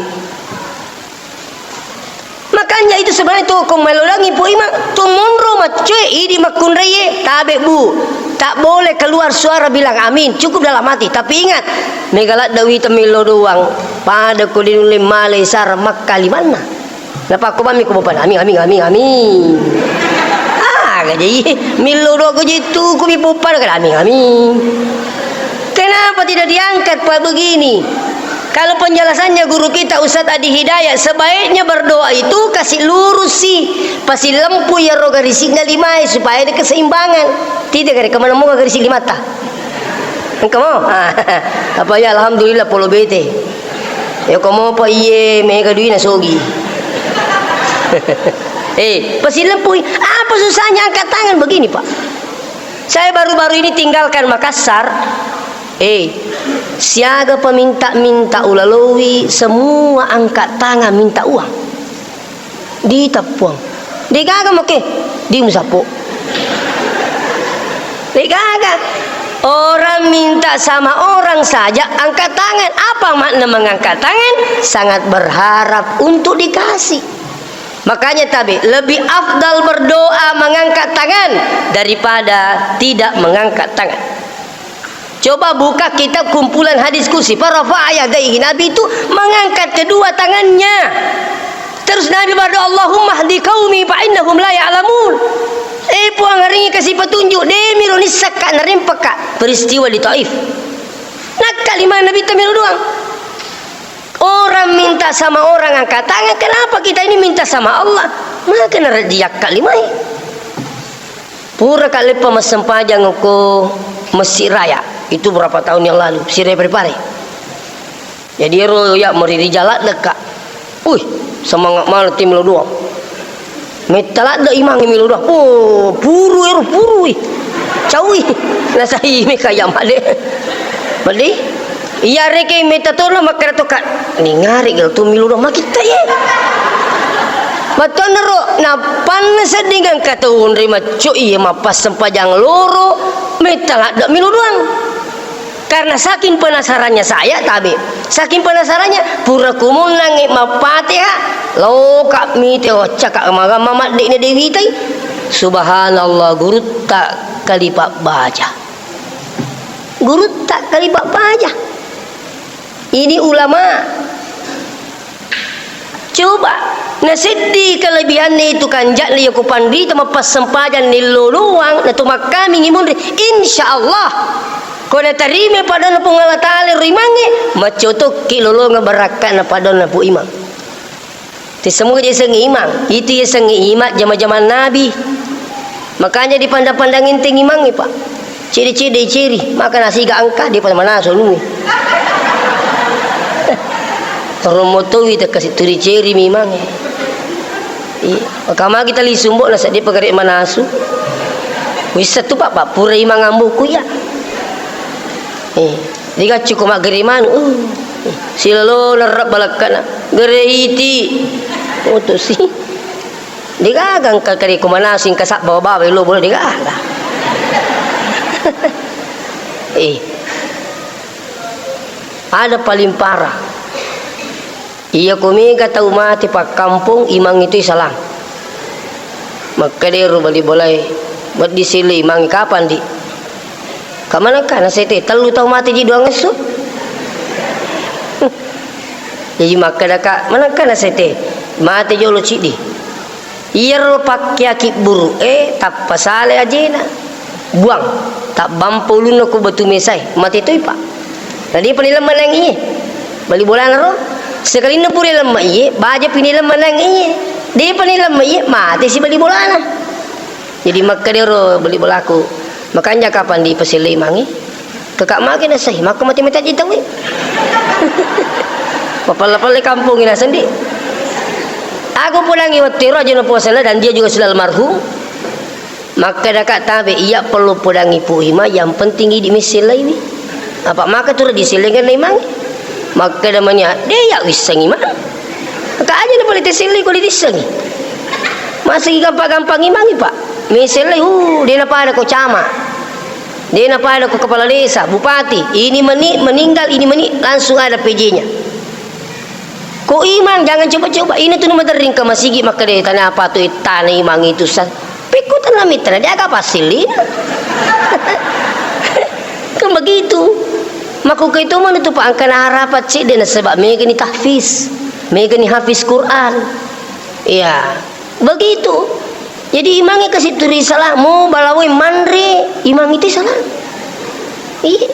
Makanya itu sebenarnya tu ko melodangi po imang, tu monro maccoe idi makkunraie, tabe, Bu. Tak boleh keluar suara bilang amin, cukup dalam hati. Tapi ingat, mega ladde wita millo doang, pada ko dinulle male sara makka limanna. Napakko bammi ko bopana, amin, amin, amin, amin. Ah, gaji millo doang ko jitu ko mi bopana kada amin, amin. Kenapa tidak diangkat, Pak, begini? Kalau penjelasannya guru kita Ustadz Adi Hidayat, sebaiknya berdoa itu kasih lurus sih, pasilempui iyaro garisi'na limae supaya ada keseimbangan. Tidak ada kemana mau garisi' limata. Engka mo? Apa ya, alhamdulillah polo bete. Ya komo pa iye mega duina sogi. Eh, pasilempui. Apa susahnya angkat tangan begini, Pak? Saya baru-baru ini tinggalkan Makassar. Eh, siaga peminta-minta ulaloi, semua angkat tangan minta uang. Diteppuang. Degaga make, di musappo. Degaga. Orang minta sama orang saja angkat tangan. Apa makna mengangkat tangan? Sangat berharap untuk dikasih. Makanya tabe, lebih afdal berdoa mengangkat tangan daripada tidak mengangkat tangan. Coba buka kitab kumpulan hadis kursi. Farafa'a yadaihi. Nabi itu mengangkat kedua tangannya. Terus Nabi berdoa, "Allahumma hdi qaumi fa innahum la ya'lamun." Eh, Puang, ringi kasih petunjuk. De miro nissakka narempekka peristiwa di Taif. Nakka lima Nabi temiro doang. Orang minta sama orang angkat tangan, kenapa kita ini minta sama Allah? Maka narajiyakka limai. Pura ka leppa massempajang ko Masjid Raya. Itu berapa tahun yang lalu, Masjid Raya Parepare. Jadi ero ya meriri jalan dekat. Wih, semangat mana tim lo doang. Metta ladde imang milo doang. Oh, puru ero puru ih. Caui. Nasai me kaya made. Made. Iya reke metta tona makkeda toka. Ningari gel tu milo doang makitta ye. Matonro napanna sedding engka tau onre macco iye mappassempajang loro metta ladde milo doang. Karena saking penasarannya saya, tabe, saking penasarannya, pura kumunnangngi Mappateha, loka mite waccaka magamma madde'na Dewi tai. Subhanallah, gurutta kalipa baja. Gurutta kalipa baja. Ini ulama. Coba, naseddi kelebihanna itu kanja'na iya ko panrita mappassempajang nello doang, na to makkamingi munri, insya Allah, ko natarima padonna Puang Allah Ta'ala ro imangnge, maccotokki lolonga barakka'na padonna Pu Imang. Te semoga je sengnge imang, itu je sengnge imang jama-jama Nabi. Makanya dipandang-pandang enteng imangnge, Pak. Cede-cede ceri, maka nasiga engka, dia pada manasu anu. Romo towi te kasi turi ceri mi imangnge. Iya, maka magi tali sumbo na seddi pagare manasu. Wissa tu, Pak, Pak, pura imang amboku ya. Eh, diga cukup maggere manu. Uh, silolo nerrap balakkana. Gere iti. Oh, tu si. Degaga engka kare ko manasing kasabba bawa lo bolo degaga. Eh. Ada paling parah. Iya ko mega tau mate pakkampong imang itu salang. Makkeda ero bali bolae, "Weddi sile imang kapang di?" Ka manengka nasete, tellu tau mate ji duang esso. Jaji makkeda ka, manengka nasete, mate jolo ciddi. Iyaro pakkeaki buru'e tappa sale ajena. Buang, tabbampa ulunna ko batu mesae, mate toi, Pak. Na depa nilemma nang iye. Bali bolana ro. Sekalinna pura lemma iye, baja pi nilemma nang iye. Depa nilemma iye, mate si bali bolana. Jadi makkeda ro bali bolaku, makanja kapang di paselle imangnge? Kaka mage nasai, maka mate-mate aja tauwe. Mapalla-palla kampongnge naseng di. Aku pulangi wettu ero aja na puasana dan dia juga sudah almarhum. Makkeda ka tabe, iya perlu pulangi Pu Ima, yang penting idi messellaiwi. Apa maka tu disellengenna imangnge? Makkeda mania, de ya wissengi ma. Ka aja na pole tesellei ko diwissengi. Masigi gampang-gampang imangnge, Pak. Messellei, uh, de na pada ko camat. De na pada ko kepala desa, bupati, ini meni meninggal, ini meni langsung ada P J-nya. Ko imang, jangan coba-coba. Ini tu maderring ke masigi makkeda tana apa tu tana imang itu san. Pekko tana mitra dia aga pasillina. Kan begitu. Mako ke itu mana tu Pak angkana harapan cedde nasaba mega ni tahfiz. Mega ni hafiz Quran. Iya. Begitu. Jadi imangnge kasi turi salah, mo balawoi manre, imang itu salah. Iya.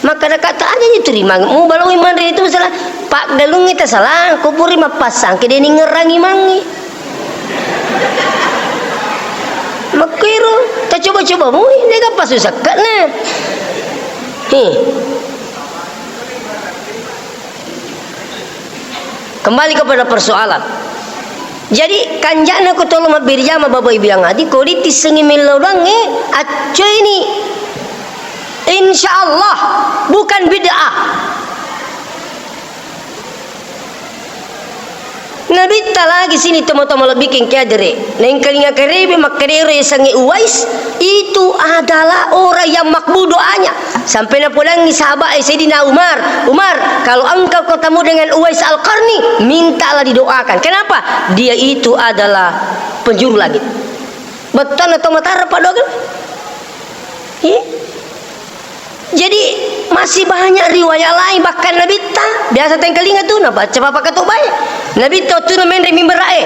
Makkeda kata aja ni turimangi. Mubaloi manre itu masalah. Paggalungngi tasalang, kuburi mappassangke, de ningngerangi mangi. Makkiro, tacoba-coba mui, nega pasu sekkene. He. Kembali kepada persoalan. Jadi, kanjana ko tolo mabbere jama, Bapak Ibu yang hadir, ko ditissengi mellau doangnge, accoini. Insya Allah, bukan bid'ah. Nabitta lagi sini tomatoa malebbiking kiadere. Naengkalinga karebe makkedero yasengnge Uwais, itu adalah orang yang makbul doanya. Sampai napodangi sahabat, eh, Sayyidina Umar, "Umar, kalau engkau ketemu dengan Uwais Al-Qarni, mintalah didoakan." Kenapa? Dia itu adalah penjuru langit. Bettuanna to matara paddoakan. Iya. Jadi, masih banyak riwayat lain, bahkan Nabitta, biasa tengkalinga tu, nabaca papa katobae. Nabitta waktu menre mimbar e.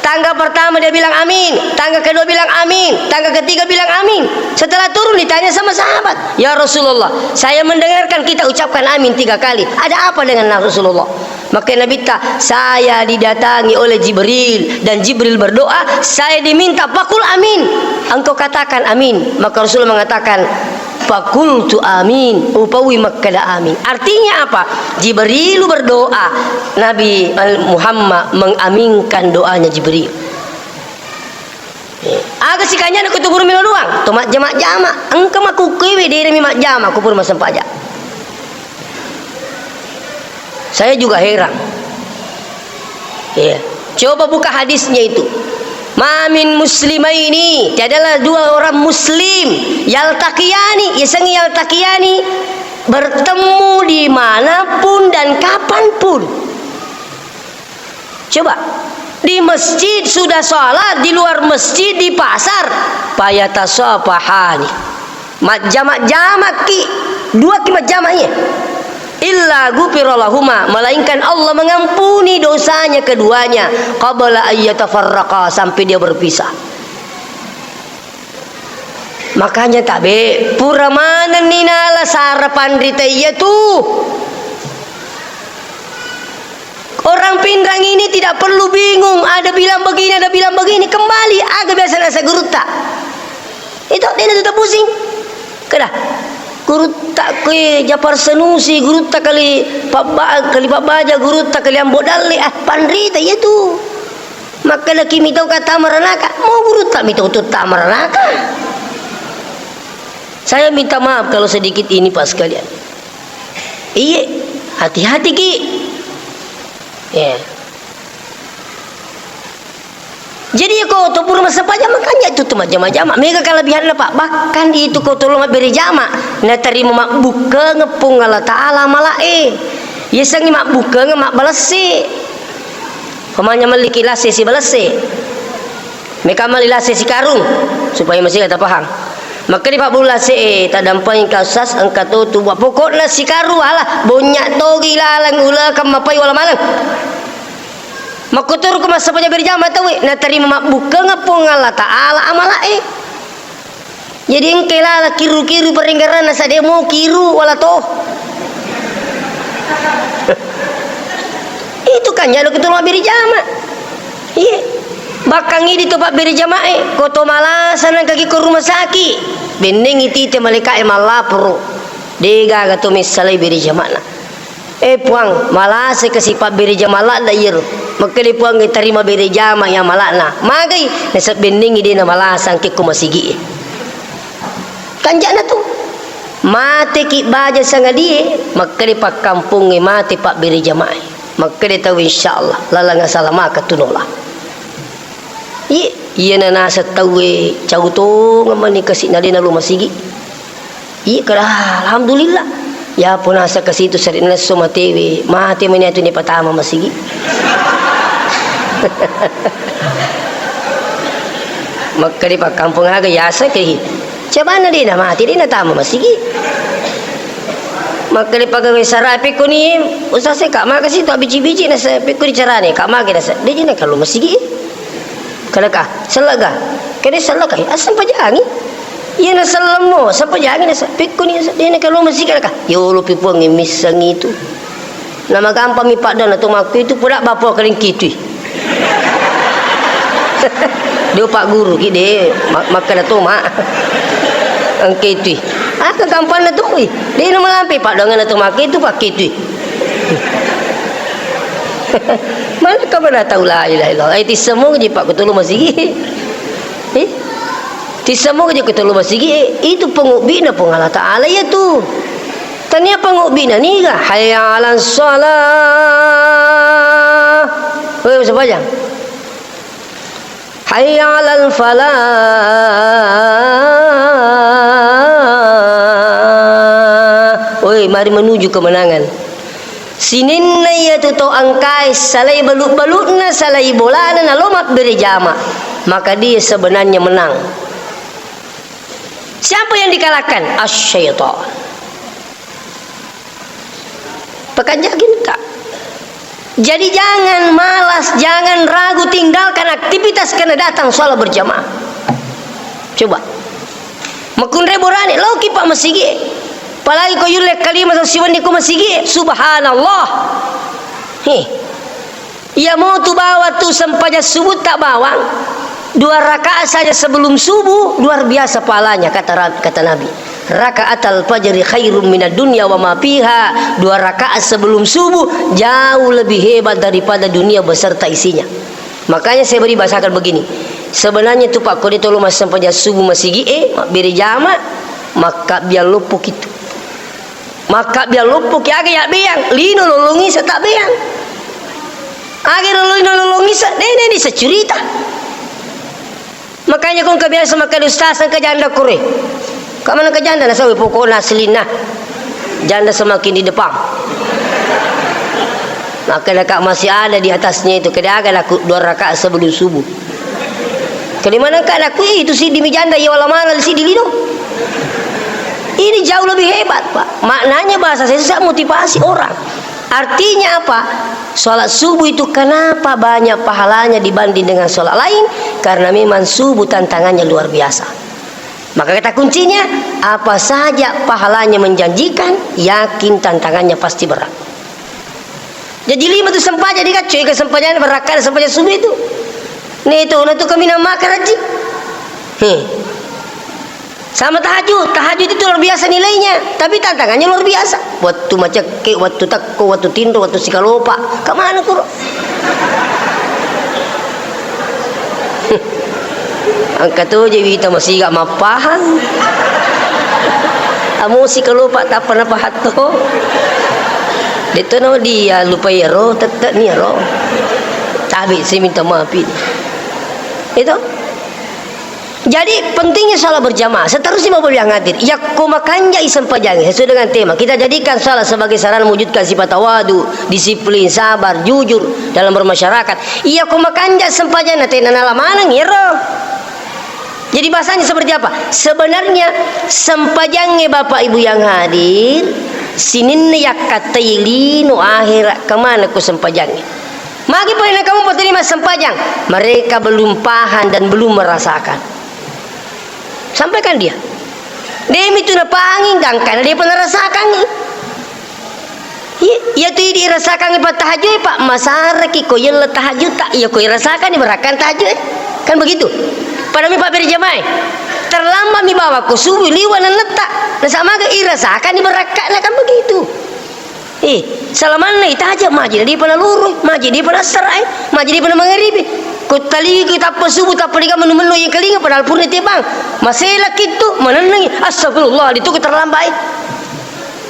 Tangga pertama dia bilang amin, tangga kedua bilang amin, tangga ketiga bilang amin. Setelah turun ditanya sama sahabat, "Ya Rasulullah, saya mendengarkan kita ucapkan amin tiga kali. Ada apa dengan Rasulullah?" Maka Nabitta, "Saya didatangi oleh Jibril dan Jibril berdoa, saya diminta pakul amin. Engkau katakan amin." Maka Rasulullah mengatakan, "Fakultu amin." Upaui makkeda amin. Artinya apa? Jibrilu berdoa, Nabi Muhammad mengaminkan doanya Jibril. Aga sikanjana ko tu guru melo doang, to majjama-jama. Engka makkukkuewe, de nami majjama, ko pura massempajang. Saya juga heran. Iya. Coba buka hadisnya itu. "Ma min muslimaini," tiadalah dua orang muslim, "yaltaqiyani," yasengnge yaltaqiyani, bertemu dimanapun dan kapanpun. Coba, di masjid sudah sholat, di luar masjid, di pasar, fayatasafahani. Majjama-jamaki, duaki majjama iya. "Illa ghufira lahuma," melainkan Allah mengampuni dosanya keduanya, "qabla ayyatafarraqa," sampai dia berpisah. Makanya tabe, pura manenni nala sara panrita iya tu. Orang Pinrang ini tidak perlu bingung, ada bilang begini, ada bilang begini, kembali aga biasa nasa gurutta. Itu dena tetap pusing. Kada. Gurutta kue Japar Sanusi, gurutta kali pabba-, kali pabbaja, gurutta kali Ambo Dalle, ah, panrita iya tu. Makkedaki mitau ka tama ranaka, mau gurutta mitau tu tama ranaka. Saya minta maaf kalau sedikit ini, Pak, sekalian. Iye, hati-hati ki. Ya. Jadi ko to pura massempajang, makanya itu tu majjama-jama. Mega kelebihanna, Pak. Bahkan itu ko tolo mabbere jama, natarima mabbukkeng Puang Allah Taala malae. Yasengngi mabbukkeng mabbalesse. Pamanya melliki lase sibalesse. Meka melli lase sikarung, supaya masih kita paham. Makkeda Pak Bulu lase e, tadampangi kasas engka to tu buat pokokna sikarung ala bonyak togi laleng ulekeng mapai wala maneng. Makkuturu ku massempajang berjama tauwe, natarima mabbukkeng Puang Allah Taala amala e. Jadi engkai lala kiru-kiru perenggaranna sade mo kiru wala to. Itu kan jalo ketua mabbere jama. Iya. Bahkan idi to pabbere jama e, ko to malasa nangka ki ko rumah sakit. Bennengi tite malaika e mallaporo. Degaga to messalai bere jamana. Eh, Puang, malasa kasi pabbere jama ladda iyaro. Makkeda Puang, tarima bere jama ya malana. Magai, nasab bennengi dena malasa engke ko masigi e. Kanjana tu. Mate ki baja sangadie, makkeda pakkampongnge mate pabbere jama e. Makkeda tau insyaallah, laleng asala maka tunola. Iya, iya na naseng tauwe cau tongeng mani kasi na dena lo masigi. Iya, kada, alhamdulillah. Ya, punasa kasi tu sari nesso matewe, mate mani atu ni patama masigi. Makkeda pakkampong aga yasa kehi. Cabana dena mate, dena tama masigi. Makkeda pagawe sara pekko ni, usase ka maka si tu biji-biji na se pekko ni carane, ka maka na se, de jena kalu masigi. Kada ka, sellega. Kada sellega, asam pajangi. Iya nasellemmo, sampajangi nasa-, pikkuni nasa-, dena kalo masigi ka, yolo pi Puang missengi tu. Namagampang mi paddoanna to makku itu, poda bapa kering kitui. De' Pak Guru ki de', ma-, makkeda to ma. Engke tui. Ah, kegampanna tu, ih. Dena malampe paddoanna to makku itu pakke tui. Mana ka mana tau la ilaha illallah. Eh, tissemmo ji Pak Ketua Masigi. Eh? Tissemmo je ketua masigi, itu pengubbi'na Puang Allah Ta'ala iya tu. Tania pengubbi'na niga, hayya 'alas shalah. Weh, sempajang. Hayya 'alal falah. Weh, mari menuju kemenangan. Sininna iyatu tau engkae salai balu-baluna, salai bolana, nalo mabbere jama, maka dia sebenarnya menang. Siapa yang dikalahkan? Asy-syaitan. Pekanjaki engka. Jadi jangan malas, jangan ragu, tinggalkan aktivitas karena datang sholat berjamaah. Coba. Makkunrai borane, laoki pa masigi. Apalagi ko yulle kalima siwenni ko masigi, subhanallah. Heh. Iya mo tu bawang tu sempajang subuh tak bawang. Dua rakaat saja sebelum subuh, luar biasa pahalanya, kata Ra-, kata Nabi. Rakaatal fajri khairum minad dunya wa ma fiha. Dua rakaat sebelum subuh jauh lebih hebat daripada dunia beserta isinya. Makanya saya beri bahasakan begini. Sebenarnya tu Pak, ko de tolo massempajang subuh masigi e, mabbere jama, makkabbiang loppo kitu. Makkabbiang loppo ki aga yabbeang, lino lolong isa tabbeang. Aga lolong, lino lolong isa, de, de, de, securita. Makanya ko engka biasa makkeda ustaz engka janda kore. Ka mana engka janda nasawi pokokna aslinna. Janda semakin di depan. Maka ka masih ada di atasnya itu. Keda aga laku dua rakaat sebelum subuh. Kedi mana engka laku itu siddi mi janda iya wala mana siddi lino. Ini jauh lebih hebat, Pak. Maknanya bahasa saya susah motivasi orang. Artinya apa? Sholat subuh itu kenapa banyak pahalanya dibanding dengan sholat lain? Karena memang subuh tantangannya luar biasa. Maka kata kuncinya, apa saja pahalanya menjanjikan, yakin tantangannya pasti berat. Jadi lima tu sempajang dikacoi ke sempajang berrakaat sempajang subuh itu. Nih itu, nah tu kami nama karaji. Heh. Sama tahajud. Tahajud itu luar biasa nilainya, tapi tantangannya luar biasa. Waktu macekke, waktu takko, waktu tinro, waktu sikalopa. Kemana kuro? Engka to je wita masiga mappahang. Amo sikalopa tappa napahatto. Detto no dia lupai ero, tette ni ero. Tabe si minta maaf ini. Itu. Jadi, pentingnya sholat berjamaah. Seterusnya, Bapak Ibu yang hadir, yakko makanjai sempajangi sesuai dengan tema. Kita jadikan sholat sebagai sarana mewujudkan sifat tawadu, disiplin, sabar, jujur dalam bermasyarakat. Iya ko makanja sempajang na tena nala maneng, iyaro. Jadi, bahasanya seperti apa? Sebenarnya, sempajangnge Bapak Ibu yang hadir, sininna yakkatai lino akhirat, kemana ko sempajangnge? Magi pole na kamu poteri massempajang? Mereka belum paham dan belum merasakan. Sampaikan dia. Demi tu napahangi, gangkana dia pernah rasakan. Iya, iya tu idi rasakan pa tahajud, Pak. Masaraki ko yella tahajud tak? Iya ko rasakan ni berakan tahajud. Kan begitu. Pada mi Pak berjamaah. Terlambat mi bawa ko subuh liwa nannetta. Nasamaga irasakan ni berakana kan begitu. Eh, salamanna itaja, maji na dipa nalurui, maji dipa nassara'i, maji dipa namangaribi. Ko talingi tappa subuh, tappa diga menu-menu yang kelinga, padahal purna tebang. Maselaki tu, manennengi, astagfirullah, ditu terlambat, eh.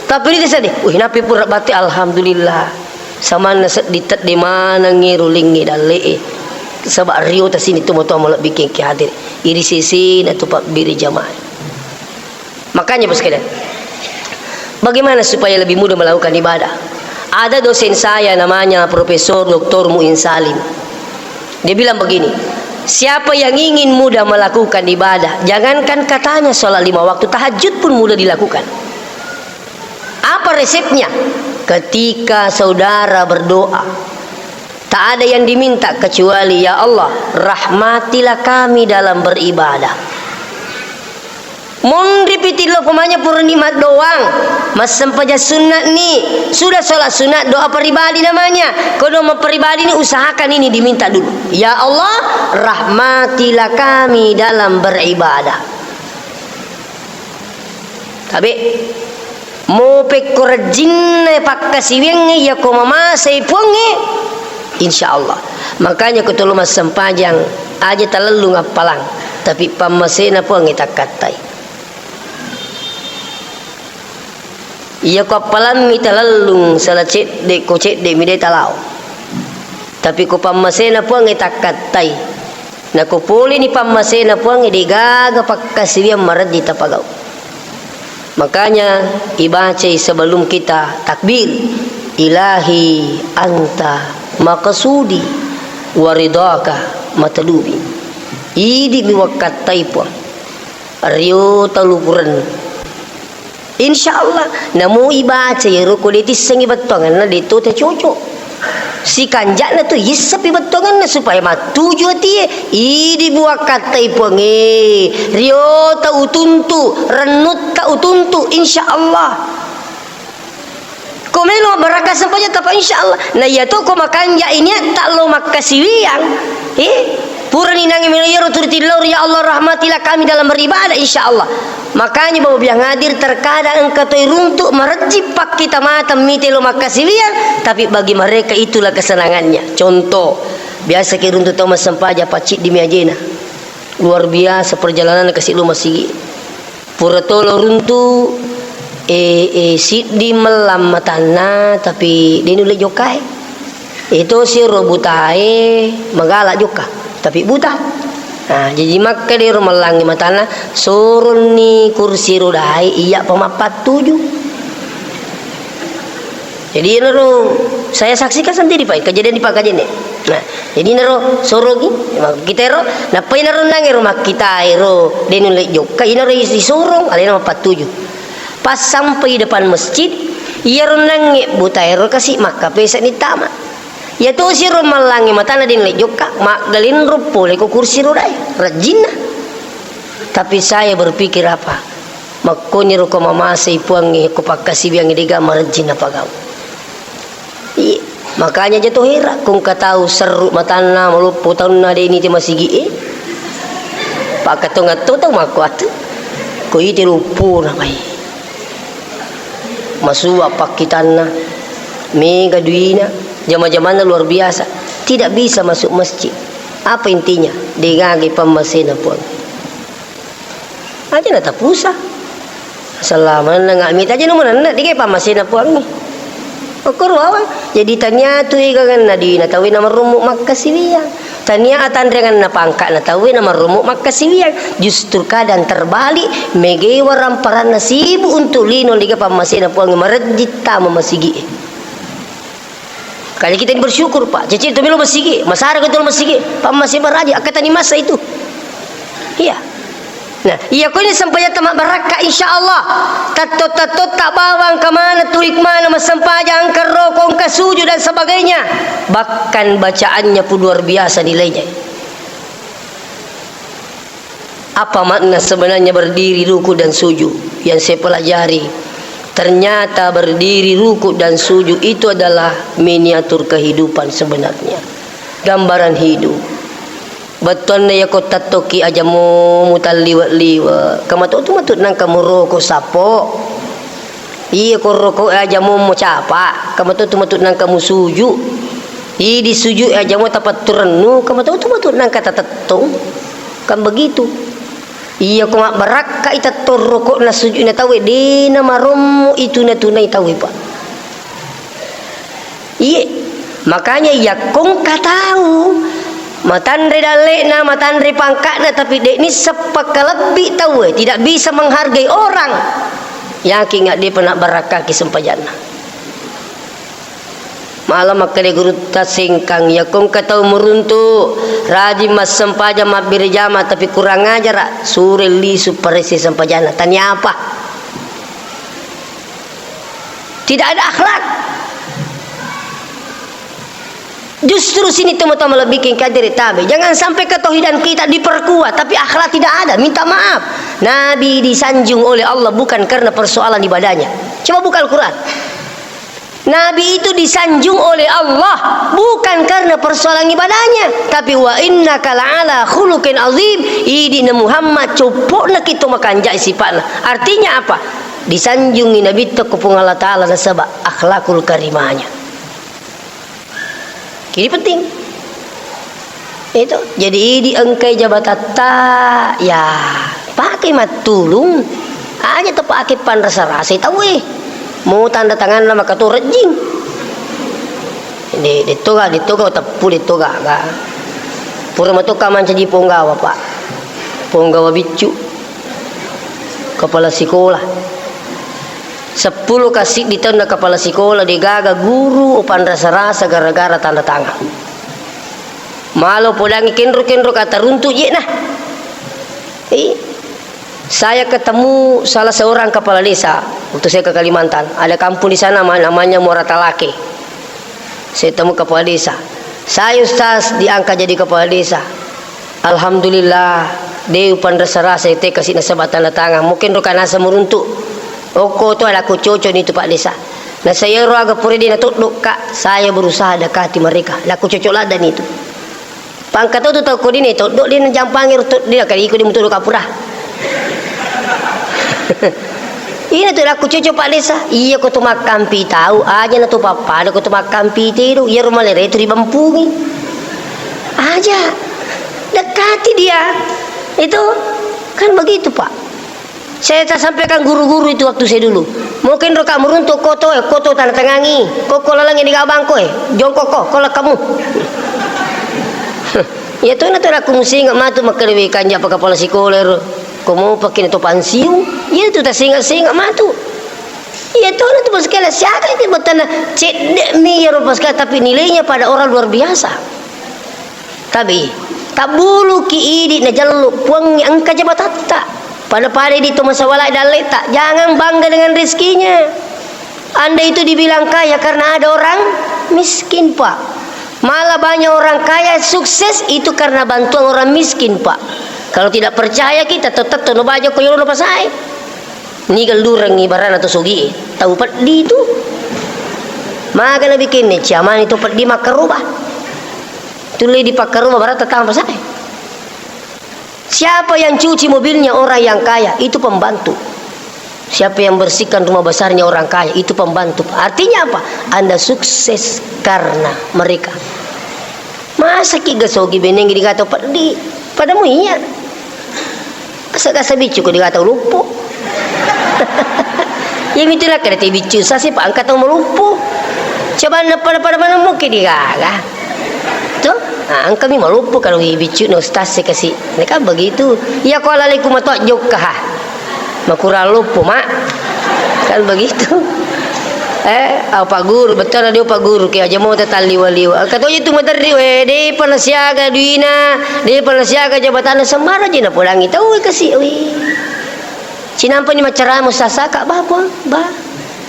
Tapi ini sedih, wih, napi pura bate, alhamdulillah. Samanna seddi tedde manengi rulingi dalle'e. Saba rio tasini tu moto malebbi kengke hadir. Iri sesena tu pabbiri jamaah. Makanya, Bos, sekalian, bagaimana supaya lebih mudah melakukan ibadah? Ada dosen saya namanya Profesor Doktor Muin Salim. Dia bilang begini, "Siapa yang ingin mudah melakukan ibadah, jangankan katanya sholat lima waktu, tahajud pun mudah dilakukan." Apa resepnya? Ketika saudara berdoa, tak ada yang diminta kecuali, "Ya Allah, rahmatilah kami dalam beribadah." Monri pitillo pemanya purani maddoang, massempajang sunna'ni, sudah sholat sunnah, doa pribadi namanya. Ko doa pribadi ni usahakan ini diminta dulu. Ya Allah, rahmatilah kami dalam beribadah. Tabe, mo pekko rejjinna pakkasiwiangnge, iya ko mamasei Puangnge, insya Allah. Makanya ko tolo massempajang, aja talellung appalang, tapi pammasena Puangnge takkattai. Iya ko appalammi talellung sala cedde, ko cedde mi de talao. Tapi ko pammasena Puangnge takkattai. Nako poleni pammasena Puangnge, degaga pakkasiwiang marejji tapagau. Makanya ibacai sebelum kita takbir, "Ilahi anta maqsudi wa ridhaka matlubi." Idi'mi wakkattai Puang. Rio talupurennu. Insya Allah, namo ibaca iyaro ko de tissengngi bettuangenna, de to tacocok. Sikanja'na tu yissepi bettuangenna supaya mattuju atie. Idi buakkattai Puangnge, rio ta utuntu, rennutta utuntu, insya Allah. Ko melo barakka sempajang tapa, insya Allah. Na iya to ko makanja iniatta lo makkasiwiang, eh, purani nangi melo iyaro turi tillau, ya Allah rahmatilah kami dalam beribadah, insya Allah. Makanya Bapak Biang hadir, terkadang engka toi runtuk marejji pakkita mata mite lo makkasiwiang, tapi bagi mereka itulah kesenangannya. Contoh, biasa ki runtuk tau massempajang pacciddi mi ajena. Luar biasa perjalanan kasi lo masigi. Pura tolo runtu, eh, eh, siddi mellang matanna, tapi de nulle jokkae. Eh, to siro butae magala jokka, tapi buta. Nah, jadi makkeda ero mellangi matanna, soronni kursi rodae iya pa mappattuju. Jadi, iyaro saya saksikan sendiri, Pak, kejadian di Pak Kajene. Nah, jadi naro sorongi, kita ero, nappa inaro nangero makkita ero, de nulle jokka, inaro isi sorong, alena mappattuju. Pas sampai depan masjid, iyaro nange buta ero kasi makkapesa ni tama. Iya tosi ro mallangi matana de nulle jokka, maggalinro pole ko kursi rodae, rajinna. Tapi saya berpikir apa? Makkoniro ko mamasei Puangnge, ko pakkasiwiangnge, dega marejjing napagau. Iye, makanya aja to hera, ko engka tau serru matanna, maloppo taunna, de nite masigi e. Pakkatongeng to tau makkuatu. Ko ite loppona mai. Masua pakkitanna, mega duina, jama-jamanna luar biasa. Tidak bisa masuk masjid. Apa intinya? Degaga pammasena Puang. Aja natapusa. Asal manenna mita aja no manenna, degaga pammasena Puangnge. Okkoro bawang. Jadi tania tu egangenna dina tauwe namarummu makkasiwiang. Tania atanreangenna pangka'na tauwe namarummu makkasiwiang. Justru kadang terbalik, megai waramparanna sibuk untuk lino, degaga pammasena Puangnge, marejjing tama masigi e. Kali kita ini bersyukur, Pak. Cece tu melo masigi, masara ko tu masigi, pammase baraji, akkatani masa itu. Iya. Nah, iya ko ini sempajang tama barakka, insya Allah. Tatto-tatto tak bawang kemana tu hikmana massempajang, engka roko, engka sujud dan sebagainya. Bahkan bacaannya pun luar biasa nilainya. Apa makna sebenarnya berdiri, ruku, dan sujud yang saya pelajari? Ternyata berdiri, ruku, dan sujud itu adalah miniatur kehidupan sebenarnya. Gambaran hidup. Bettuanna yako tattoki aja mo mutalliwe-liwe, kamato tu matu nangka muroko sapo. Iya, ko roko e aja mo mucapa, kamato tu matu nangka musuju. Idi suju e aja mo tapatturennu, kamato tu matu nangka tatettong. Kan begitu. Iya, ko mabbarakka i tettong roko na suju na tauwe, de na marommo itu na tunai tauwe, Pak. Iye, makanya yakko engka tau matanre dalle'na, matanre pangka'na, tapi de nisseng pakkalebbi tauwe, tidak bisa menghargai orang. Yakin nggak dia pernah barakkaki sempajanna? Malam makkeda gurutta Sengkang, yakko engka tau muruntu, rajin massempajang, mabbere jama, tapi kurang ajar, sure lisu paresse sempajanna. Tania apa? Tidak ada akhlak. Justru sini teman-teman lebih king kadere tabe. Jangan sampai ketauhidan kita diperkuat, tapi akhlak tidak ada. Minta maaf. Nabi disanjung oleh Allah bukan karena persoalan ibadahnya. Coba buka Al-Quran. Nabi itu disanjung oleh Allah bukan karena persoalan ibadahnya, tapi wa innaka la'ala khuluqin azim. Idi na Muhammad copokna kita makanjai sipatna. Artinya apa? Disanjungi Nabi itu ku Puang Allah Ta'ala nasaba akhlakul karimahnya. Jadi penting. Itu. Jadi idi engkai jabatatta, ya, pakai mattulung. Aja tepake panrasa-rasai tauwe. Mau tanda tanganna maka to rejjing. De, de toga, de toga teppu, de toga ga. Pura matoka mancaji ponggawa, Pak. Ponggawa biccu. Kepala sekolah. Seppulo ka siddi taunna kepala sikola, degaga guru upanrasa-rasa gara-gara tanda tangan. Malo podangi kenro-kenro kata runtu je nah. Eh, saya ketemu salah seorang kepala desa waktu saya ke Kalimantan. Ada kampung di sana ma-, namanya Muara Talake. Saya temu kepala desa. Saya, Ustaz, diangkat jadi kepala desa. Alhamdulillah, de upanrasa-rasa te kasi nasaba tanda tangan. Mungkin ro kanasa muruntu. Okko to ada ku cocok ni tu Pak Desa. Na saya ro aga pura de natoddo ka, saya berusaha dekati mereka. Laku cocok ladda ni tu. Pangka to tu tau ko de natoddo, de najampangi ro to, de nakali ko de mutoddo kapura. Ina tu laku cocok Pak Desa. Iya ko tu makkampi tau, aja na tu pappada ko tu makkampi tidu. Iya ro malere tu ribampungi. Aja. Dekati dia. Itu kan begitu, Pak. Saya tak sampaikan guru-guru itu waktu saya dulu. Mungkin ro ka muruntu koto, eh, koto tanda tangangi. Koko lalangi di gabang ko, eh. Jongkok ko, ko lakamu. Ya tu na tu aku musinga matu makkeda we kanja pa kepala sekolah ro. Ko mau pakai na to pansiung, iya tu tasinga-singa matu. Iya tu na tu paskala siaga itu betana cedde mi ya ro paskala, tapi nilainya pada orang luar biasa. Tabe, tabbuluki idi najallu Puangnge engka jabatatta. Pada-pada idi to masawalai dalleta, jangan bangga dengan rezekinya. Anda itu dibilang kaya karena ada orang miskin, Pak. Malah banyak orang kaya sukses itu karena bantuan orang miskin, Pak. Kalau tidak percaya kita, tetap tono baja ko yolo pasae. Niga lurengngi barana to sogie, tau peddi tu. Maga nabikinne ciamani to peddi makkaroba. Tulle dipakkaroba barata tama pasae. Siapa yang cuci mobilnya orang yang kaya, itu pembantu. Siapa yang bersihkan rumah besarnya orang kaya, itu pembantu. Artinya apa? Anda sukses karena mereka. Masa ki gasogi beneng di gato peddi? Pada mu iya. Kasa-kasa biccu ko di gato luppu. Iya mitu nakkeda te biccu sasi pa engka tau maluppu. Coba na pada-pada mana mungkin di gaga. Tuh, ah, engka mi maluppu kalau i biccu no stasi kasi. Ini kan begitu. Iya ko lali ku mato jokka ha. Makurang luppu, Mak. Kan begitu. Eh, apa guru, betul dia apa guru, kayak aja mau tetap liwa-liwa. Kata aja tu materi, eh, dia pernah siaga duina, dia pernah siaga jabatan, sembarang aja nak pulangi. Tahu kasih, weh. Cinampa ni macara musasa, Kak, bah, bah, bah.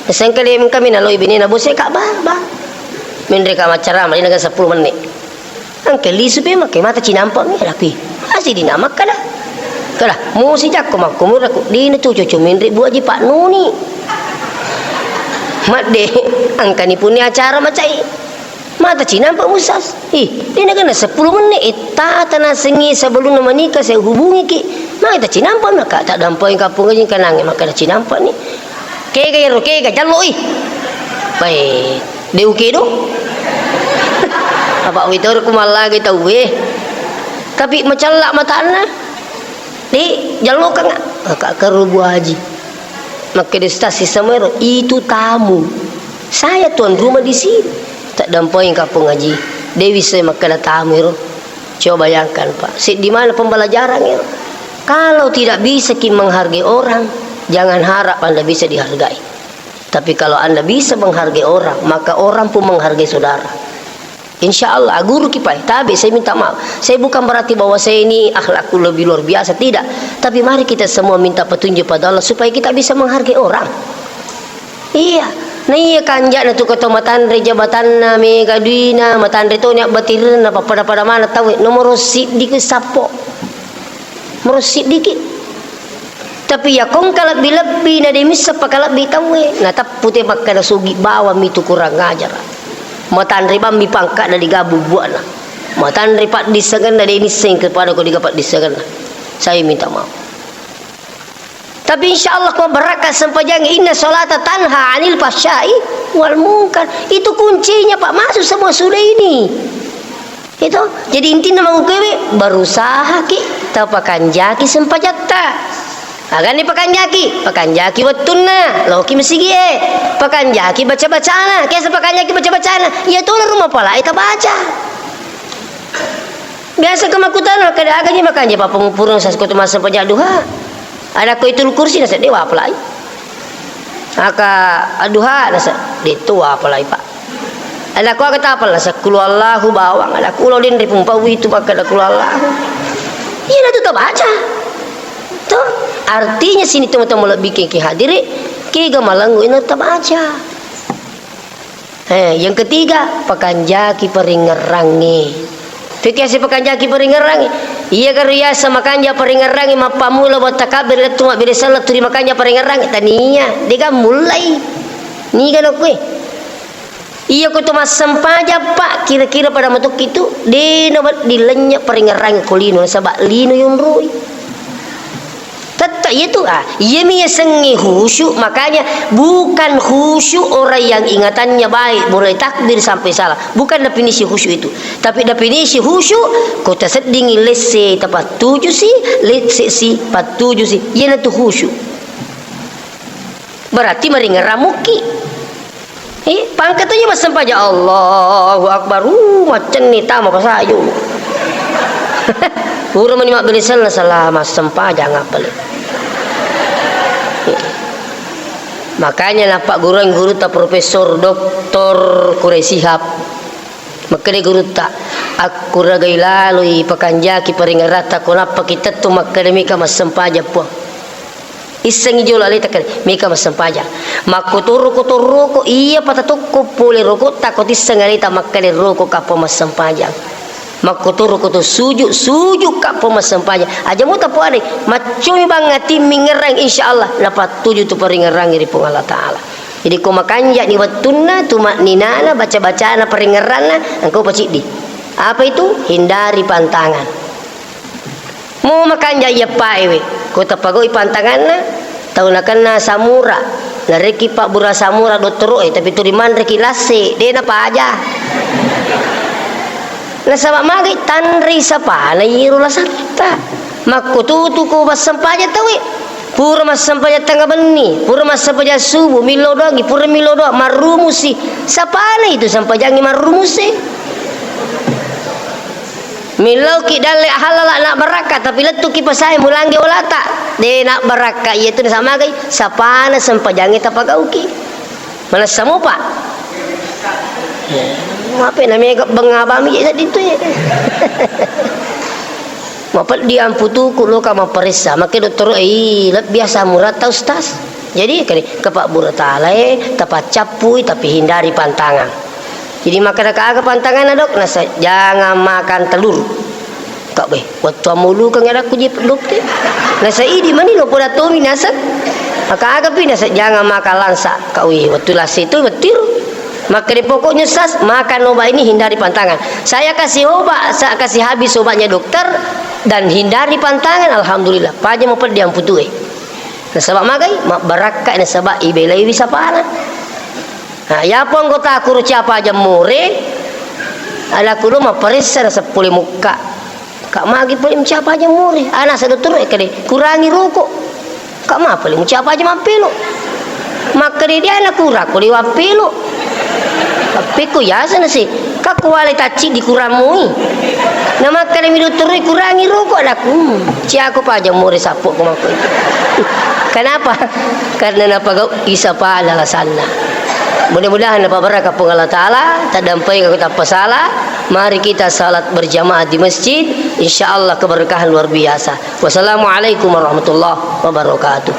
Sengkali kami naloi bini na bose, Kak, bah, bah. Menre ka macara, mali naga sepuluh menit. Engka lisu pe makke mata cinampa mi lakui. Asi dina makkada. Kada, musi jakko makko muraku. Dina tu cucu minri buaji Pak Nuni. Madde, engkani puni acara macai. Mata cinampa musas. Ih, dina kena sepuluh menit. Eh, tata nasengi sebelum menikah saya hubungi ki. Mata cinampa maka tak dampai kampung aja kanange makkada cinampa ni. Kega ero, kega, jalloi. Bae, de ukedo. Apa witoro ku mallage tauwe. Tapi macalla matanna. De, jallokang. Aka keru Bu Haji. Makkeda stasi samero, itu tamu. Saya tuan rumah di sini. Tak dampai kampung Haji. Dewi saya makkeda tamu ero. Coba bayangkan, Pak, seddi mana pembelajaran ya? Kalau tidak bisa ki menghargai orang, jangan harap Anda bisa dihargai. Tapi kalau Anda bisa menghargai orang, maka orang pun menghargai saudara. Insya Allah, guru ki, Pak, tabe, saya minta maaf. Saya bukan berarti bahwa saya ini akhlakku lebih luar biasa, tidak. Tapi mari kita semua minta petunjuk pada Allah supaya kita bisa menghargai orang. Iya, Naiya kanja'na tu ko to matanre jabatanna, mega duina, matanre toni abbatirna, pappada-pada maneng tauwe, nomoro siddi ki sappo. Nomoro siddi ki. Tapi iya ko engka lebbi-lebbi na de misseng pakalebbi tauwe, nateppu te makkeda sugi bawang mi tu kurang ajara. Matanre bammi pangka'na de gaga buana. Matanre paddissengenna de misseng kepada ko de gaga paddissengenna. Saya minta maaf. Tapi insya Allah ko barakka sempajang, inna salata tanha anil fahsyai wal munkar. Itu kuncinya, Pak, masuk semua sudah ini. Itu. Jadi intinya mau kewe, berusaha ki, tapakanjaki sempajatta. Agani pakanjaki, pakanjaki wettunna, loki masigi e, pakanjaki baca-bacana, kesa pakanjaki baca-bacana, iya tona rumah pala ita baca. Biasa ke makkutana, kada aga ji makanja papangupureng sas ko tu massempajang duha. Ada ko itu kursi na sedde wa apalai. Aka aduha na sedde tu wa apalai, Pak. Ada ko aga tapal na sekulu Allahu bawang, ada kulo den ripung pawi tu pakai ada kulo Allahu. Iya na tu tabaca. Tuh, artinya sini teman-teman lebih ke hadiri, kega malangu ina tabaca. Eh, yang ketiga, pakanjaki paringerrangnge. Pekkiasi pakanjaki paringerrangnge. Iya karo yasa makanja paringerrangnge, mappamula buat takabbir lettu mabbere salatu ri makanja paringerrangnge. Tania, dega mulai. Niga no kue. Iya ko to massempajang, Pak, kira-kira pada matokki tu, de na wedding lennye paringerrangnge ko lino, nasaba lino yonroi. Tette iya tu, ah, iyami yasengnge khusyuk, makanya bukan khusyuk orang yang ingatannya baik, mulai takbir sampai salam. Bukan definisi khusyuk itu. Tapi definisi khusyuk, ko taseddingi lesse tapattuju si, lesse si pattuju si. Iyana tu khusyuk. Berarti maringerang mukki. Eh, pangkat aja massempajang, Allahu Akbar. Uh, maccenni tama pasayu. Pura mani mabbelesella sala massempajang apa le. Makanya nappagguruang gurutta Profesor Doktor Quraish Shihab. Makkeda gurutta, akkuragai laloi pakanjaki paringeratta ko nappa kitettu makkeda mika massempajang puang. Issengngi jolo aleta kale, meka massempajang. Makkotoro ko to roko, iya pata tokko pole rokotta ko tisseng aleta makkale roko kappo massempajang. Makkotoro ko to suju, suju kappo massempajang. Aja mo tapoade, maccomi bang atimmi ngerang, insya Allah napattuju tu paringerangi ri Puang Allah Ta'ala. Jadi ko makanjani wettunna, tumakninana, baca-bacana, paringeranna, engkau paciddi. Apa itu? Hindari pantangan. Mo makanja iyeppaewe, ko tapagau'i pantanganna, tau nakenna samura, narekki pabbura samura dottoro'e, tapi tuli manreki lasse, de napaja. Nasaba magai tanrei sapana iyero lasatta. Makkututu ko massempajang tauwe. Pura massempajang tengnga benni, pura massempajang subuh, millau doangngi, pura millau doang, marrumusi. Sapana itu sempajangngi marrumusi. Millauki dalle halala na barakka, tapi lettuki pasae mulangge olata. De na barakka, iya tu nasamagai, sapana sempajangnge tapagauki. Manessa mopa. Mape na mega bengabami je seddi tu ye. Mapeddi amputuku loka maparessa. Make dottoro, "Ih, lebbi asam urat ta, Ustaz." Jadi, kali, kepak buratalae, tapaccappui, tapi hindari pantangan. Jadi makkeda ka aga pantanganna, Dok? Nasa, "Jangan makan telur." Kak, weh, wettu ammulukeng adakku je, Dok, te. Nasa, "Idi mani lo poda tomi naseng." Maka aga pi nasa, "Jangan makan langsa." Kak, weh, wettu lase tu wettiru. Makkeda, "Pokoknya, Sas, makan obat ini, hindari pantangan." Saya kasih obat, saya kasih habis obatnya dokter dan hindari pantangan, alhamdulillah. Paja mapeddi amputue. Nasaba magai, mabbarakka nasaba ibelaiwi sapana. Nah, yapo anggota kuru ciapa aja more, ada kulo maparessa nasaba pole mukka. Kak magi pole muciapa aja more. Ana sa dottoro e kade, kurangi rokok. Kak ma pole muciapa aja mappelo. Makkede dia na kura ko liwa pelo. Tapi ko yasa nasi, kak kuwale tacci di kuramui. Na makkede mi dottoro e kurangi rokok, ada ku. Hmm, ciako pa aja more sappo ko mako. Kenapa? Karena napagau isa pa alasanna. Mudah-mudahan napabarakka Puang Allah Ta'ala, taddampengako tappa sala. Mari kita salat berjamaah di masjid, insya Allah keberkahan luar biasa. Wassalamualaikum warahmatullahi wabarakatuh.